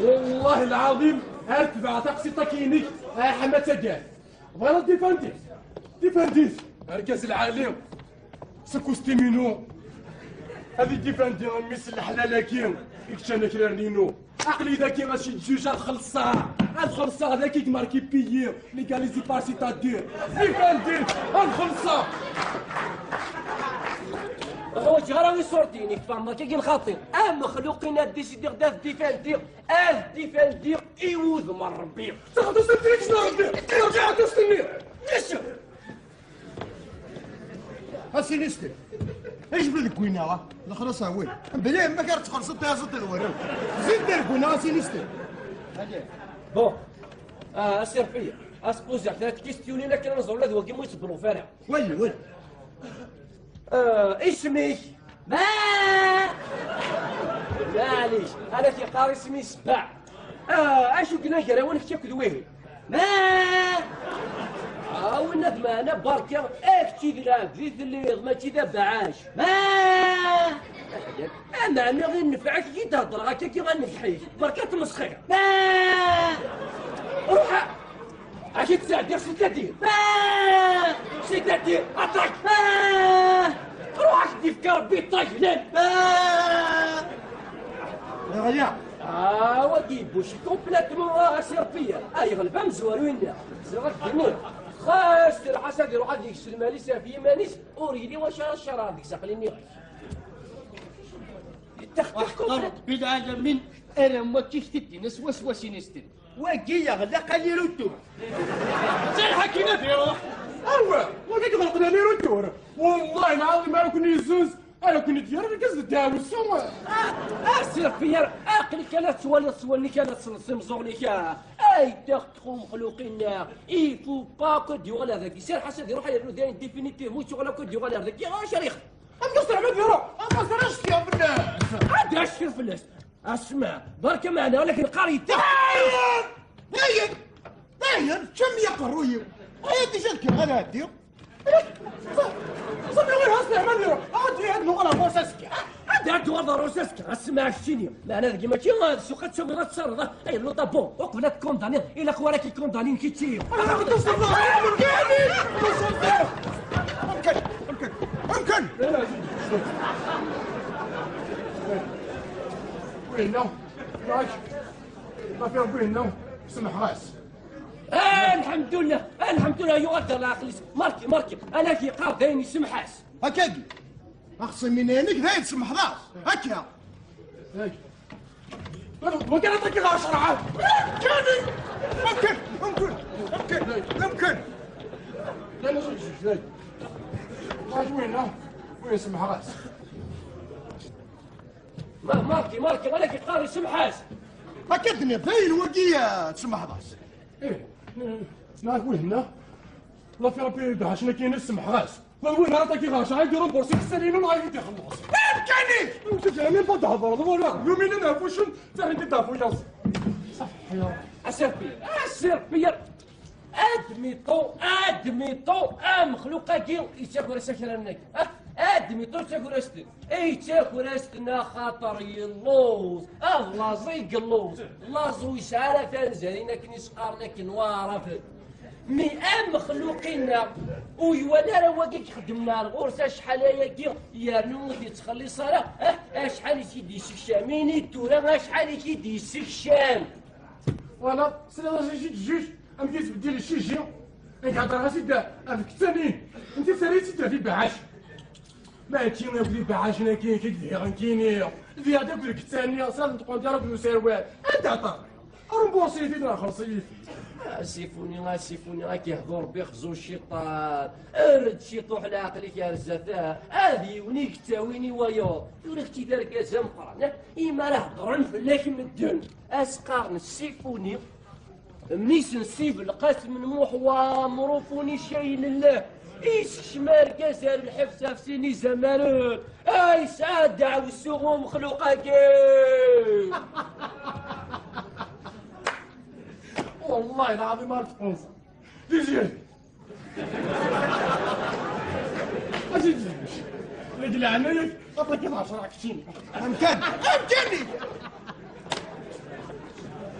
Wellah lɛaḍim, ar tebɛeɣ taqsiṭ-agi-inek, a Ḥama Tagar. Bɣiɣ ad difandit. Difandit. Argaz lɛali. S akustim-inu. Ad idifandi mmi-s n leḥlal-agi i yeččan akraren-inu. Aql-i dagi ɣas juj ad xellṣeɣ. Ad xellṣeɣ dagi deg marki piyi. Légalisé par c'est-à-dire. Difandit. Ad xellṣeɣ. Ur ḥwaǧeɣ ara iṣurdiyen, i tfehmeḍ akka i lxaṭi. Amexluq-in ad décidiɣ d ad difandiɣ. Ad difandiɣ i wudem n Rebbi. Taxeddust n Rebbi. Irǧa taxeddust-nni. Yes. A Sinistri, ajbed deg winna, lexlaṣ a win. Bla ma kar txelṣeḍ tayaziḍt d warraw. Zid deg winna a Sinistri. Bon, ah, a Sir Piya, a s-poser kra n tkistyunin akken ad nẓer ula d wagi mu yettblufi ara. Wali, wali. Ah, isem-ik? Ma! Maɛlic, ala k-yeqqar isem-is Sebba. Ah, acu yellan gar-awen kečč akked wihin? Ma! Ah, winna d meɛna berka, eh, kečči d lɛebd i telliḍ, mačči d abeɛɛac. Ma! Ameɛna i nnfeɛ-ik i d-heddreɣ akka, akka a nnejḥ-ik. Berka tmesxir. Ma! Ruḥ! Acu tettɛeddiḍ, c'est-à-dire? C'est-à-dire, aṭak! Ruḥ, ak-d-ifka Rebbi ṭṭaglan! Ɣaya! Ah, wagi yebbuc complètement, ah, asirpiya. Ah, yeɣleb amezwaru-inna. Ẓriɣ ad d-iniɣ. Xas tirḥas ad iruḥ ad yeks lmal-is ɣef yiman-is, ur yelli wacu ara ccerɛeɣ deg-s, aql-i nniɣ-ak. Yettaxtax Aḥeqq complètement. Rebbi lɛalamin, ara n wakk-ik tiddin swaswa sin isten. Wagi yeɣleq alirutu. Ẓriɣ akken ad iruḥ. Awa, wagi yeɣleq alirutu. Wallahi lɛaḍim ara ken-yezzuz. Ara ken-id-yerr argaz d ddeɛwessu. Ah, ah, Sir Pierre, aql-ik ala tettwaliḍ s wallen-ik, ala tesleḍ s imeẓẓuɣen-ik, ah. Ay, ttaxtxu mexluqin-nneɣ. Il faut pas que d-yuɣal ar dagi. Sir Ḥasan ad iruḥ ad yernu dayen définitivement, ur yuɣal akk ad d-yuɣal ar dagi. Ah, acu ara yexdem? Am Master Ḥmed iruḥ. Am Master ad cfiɣ fell-as. Ad cfiɣ fell-as. Asma, berka meɛna, walakin qqar yettax. Dayen! Dayen! Dayen! Ččem ya qerruy-iw. Aya déjà d-kkiɣ ad ɛeddiɣ. Ṣafi, win has leḥmam iruḥ. Ad d-nuɣal ɣer ɣur-s azekka. Ad d-tuɣal ɣer ɣur-s azekka. Asma, keččini. Meɛna deg-i mačči, ah, d ssuq ad tawiḍ ad tesserreḍ, ah, ay, luṭa, bon, uqbel ad tkundaniḍ, ilaq wara k-ikundani kečči. Amkan! Amkan! Amkan! Winna, yak, ma fi Rebbi winna, semḥeɣ-as. Ah, lḥemdullah, ah, lḥemdullah, yuɣal-d leɛqel-is. Marki, marki, ala k-yeqqar dayen isemḥ-as. Akkagi. Axṣim-ina-inek dayen semḥeḍ-as. Akka. Hey. Wagi ara ṭakiɣ ɛecra. Kani! Amkan! Amkan! Amkan! Amkan! Ɣac winna, win semḥeɣ-as. Ma, marki, marki, wala k-yeqqar isemḥ-as. Akka d-nniḍ, dayen wagi, ah, tsemḥeḍ-as. Ih, neɣ winna. La fi Rebbi ibeɛɛacen akkin semḥeɣ-as. Ma win ara ṭakiɣ ɛecra, ad d-irumbursi ssani-inu neɣ ad yi-d-ixelleṣ. Amkan-ik! Ur tezɛim ad d-thedreḍ wala. Yumin ad ɛfucen, ttaɣin-t-id ɣef uyaẓ. Ṣaḥḥi. Asirpi, asirpi. Admiṭu, admiṭu, amexluq-agi yettaker-as akran-agi. Ah, admiṭu yettaker-as-ten. Yettaker-as-ten axaṭer yelluẓ. Ah, laẓ i yelluẓ. Laẓ ur yesɛi ara tanzarin akken i s-qqaren akken waɛraben. Mi amexluq-inna ur iwala ara wagi i ixeddmen ar ɣur-s acḥal ayagi, yernu ur t-yettxelliṣ ara. Ah, acḥal i t-id-yessekcam. Ini-d tura acḥal i t-id-yessekcam. Voilà, sliɣ-as i ccetjuj, amek yettbeddil cciji, ad k-hedreɣ-as-id ɣef tkettan-in, n tiserrit i d-terra ibeɛɛac. Ma d tin akk d ibeɛɛacen-agi i k-id-diɣen kini, diɣ d akk d lkettan-nni, srat n tqendyar akked userwal, anda ṭṭer? Rumbursi-yi-t-id neɣ xelṣ-iyi-t-id. A Sifuni, a Sifuni, ad k-ihdu Rebbi xzu cciṭan, err-d ciṭuḥ leɛqel-ik ar zdat, ad yiwen i yettawin i wayeḍ, tura kečči d argaz ameqqran, eh? Imi ara heddren fell-ak medden, ad s-qqaren Sifuni, mmi-s n Si Belqasem n Muḥ Waɛmer Ufuni Cay Lellah, isekcem argaz ar lḥebs ɣef sin izamaren. Ay, yesɛa ddeɛwessu umexluq-agi! Wallahi lɛaḍim ar tqunẓer. Di ziri. Aziz, deg leɛnaya-k, aṭakiḍ ɛecra keččini. Amkan, amkan-ik!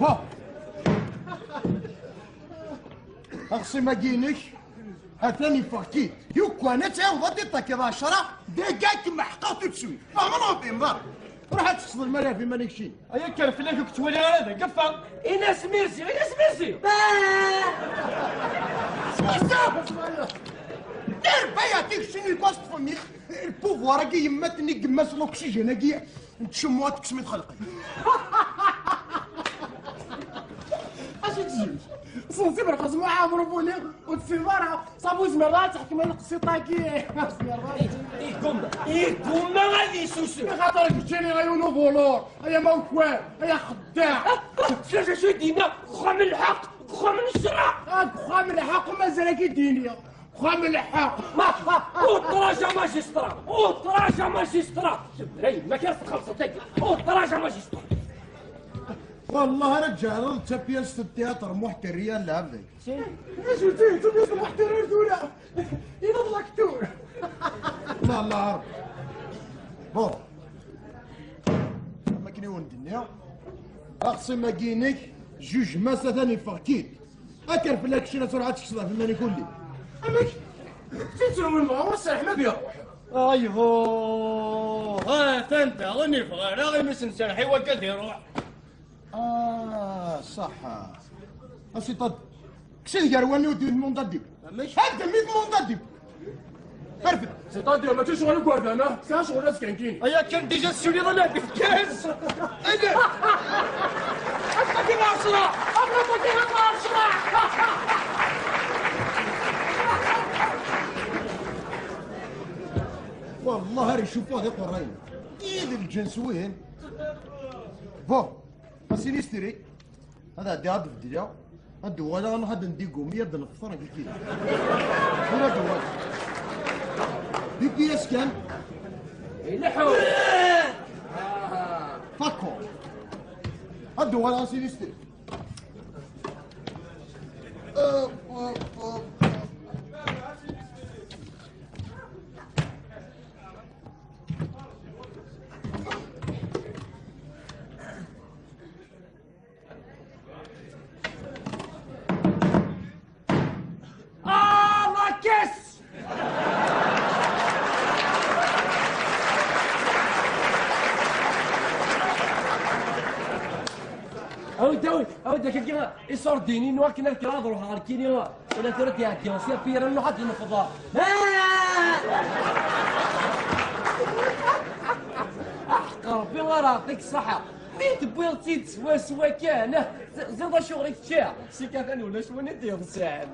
Ha! Axṣim-agi-inek, ha-t-an iffeɣ-k-id. Yukan ad tɛiwdeḍ ad d-takiḍ ɛecra, dagi ad kem-meḥqeɣ tout de suite. Fehmeḍ neɣ ur tfehmeḍ ara? Ruḥ ad tekkseḍ lmal ɣef iman-ik cin. Ay akker fell-ak ur k-ttwaliɣ ara d agaffa. Ini-as mirzi, ini-as mirzi. Nerba ya tikci n lkwas ṭṭfen-ik. Lpuvwar-agi yemma-tni yemma-s l'oxygène-agi n tcemmuɛt teksem-it xelqi. Acu tjim? Sensi berxas muḥa amrubuni ur tessineḍ ara. Ṣabu zemreḍ ad tḥekmeḍ lqsiṭ-agi. Igumma, igumma ad yessusem. Axaṭer keččini ay unu vulur, ay amawkwan, ay axeddaɛ. Tlata acu i d-yenna? Deg uxxam n lḥeqq, deg uxxam n ccreɛ. Ah, deg uxxam n lḥeqq, mazal-ak i d-iniɣ. Deg uxxam n lḥeqq. Ma, ma, outrage à magistrat, outrage à magistrat. Tebra yemma-k ara txellṣeḍ tagi. Outrage à magistrat. Wallah ara tǧehdeḍ d tapyast n tiyatr Muḥ Terriya n lɛebd-agi. Acu d tayen, d tapyast n Muḥ Terriya tura? Ineḍ laktur. Allah, Allah, Rebbi. Bon. Am akken i wen-d-nniɣ, axṣim-agi-inek, jugement-s atan iffeɣ-k-id. Akker fell-ak keččini ad truḥ ad tekkseḍ ɣef iman-ik ulli. Amek? Tettru mi nebɣa ur serḥem ad iruḥ. Ayhuh! Atan daɣen yeffeɣ ara imi s-nserreḥ i wakka ad iruḥ. Ah, ṣaḥḥa. A c'est-à-dire, kkes-it gar wallen-iw d monde à deux. Amek? Ad d-temmit monde à deux. Perfect. C'est-à-dire, mačči ccɣel n igerdan, ah? Sɛiɣ ccɣel azekka nekkini. Aya kan déjà ssuli ḍan lɛebd kkas. Aya. Akka di ɛecṛa. Akka di ɛecṛa. Wallah ar icufeɣ d iqerrayen. I d lǧens wihin. Bon, a sinistri. Ad ɛeddiɣ ad beddleɣ. Ad d-uɣaleɣ ad nruḥ ad ndigumi ad nefṭer deg ikili. Tura ad d-uɣaleɣ. Deg iyas kan. Ileḥḥu. Fakko. Ad d-uɣaleɣ a sinistri. Ah, la caisse! Awid, awid, awid, akka, iṣurdiyen-inu akken ad kkreɣ ad ruḥeɣ ɣer kini. Wala tura d-iɛeddi, si apira nruḥ ad nefḍer. Aḥeq Rebbi ara aɣ-ṭik ṣṣaḥa. Mi tewwiḍ-tt-id swaswa kan, teẓriḍ acuɣer i teččiḍ? Si kafan ulac win i d-yeḍsan.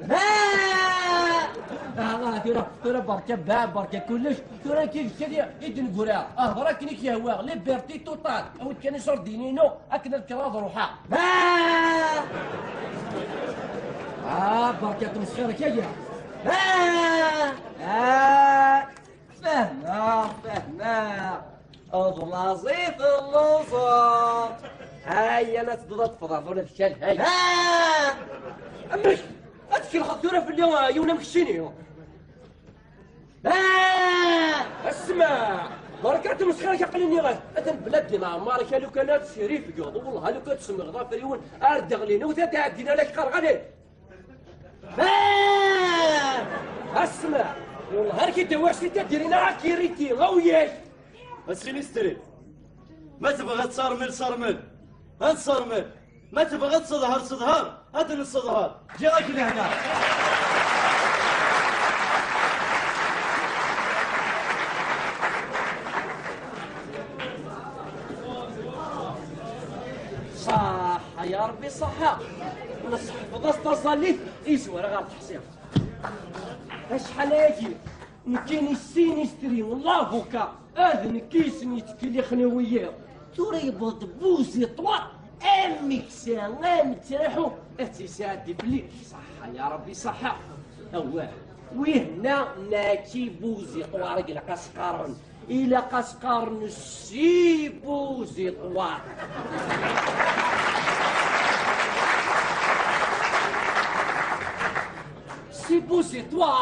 Ah, tura, tura berka bab, berka kullec. Tura kif kan i d-neggra. Ahder akken i k-yehwa. Liberté totale. Awi-d kan iṣurdiyen-inu akken ad kkreɣ ad ruḥeɣ. Ah! Ah, berka ttmesxiṛ akka. Ah! Ah! Fehmeɣ, fehmeɣ. Ḍlaẓ i telluẓeḍ. Aya la tedduḍ ad tefḍeḍ ula d kal. Hay. Ah! Amek? Ad tkelxeḍ tura fell-i, ah, yiwen am keččini? Ah! Asma! Berka ttmesxiṛ-ik, aql-i nniɣ-ak. Atan bla ddin ɛemmar-ik, a lukan ad tesrifgeḍ, wellah, a lukan ad tsemmreḍ afriwen, ar d-ɣlin, ur t-ad-ɛeddin ara k-qqareɣ, alay! Ah! Asma! Wellah, ar k-id-awiɣ si tadirin, ara k-irriti, awyak! A sinistri, ma tebɣiḍ ad termel, sermel. Ad nsermel. Ma tebɣiḍ ad tseḍher, seḍher. Ad nesseḍher. Ǧǧiɣ-ak lehna. Ṣaḥḥa ya Ṛebbi, ṣaḥḥa. Nesḥefḍ-as taẓallit i Zwareɣ ɣer teḥsiḍt. Acḥal ayagi, nekkini sinistri, lavuka, ad nekk i sen-yettkellixen i wiyiḍ. Tura yewweḍ-d Buziṭwa, ameksa, ameksa, iḥu, ad tt-yesɛeddi fell-i. Ṣaḥḥa ya Ṛebbi, ṣaḥḥa. Awah, wihenna mačči Buziṭwa ara ilaq ad s-qqaren. Ilaq ad s-qqaren Si Buziṭwa. Si Buziṭwa.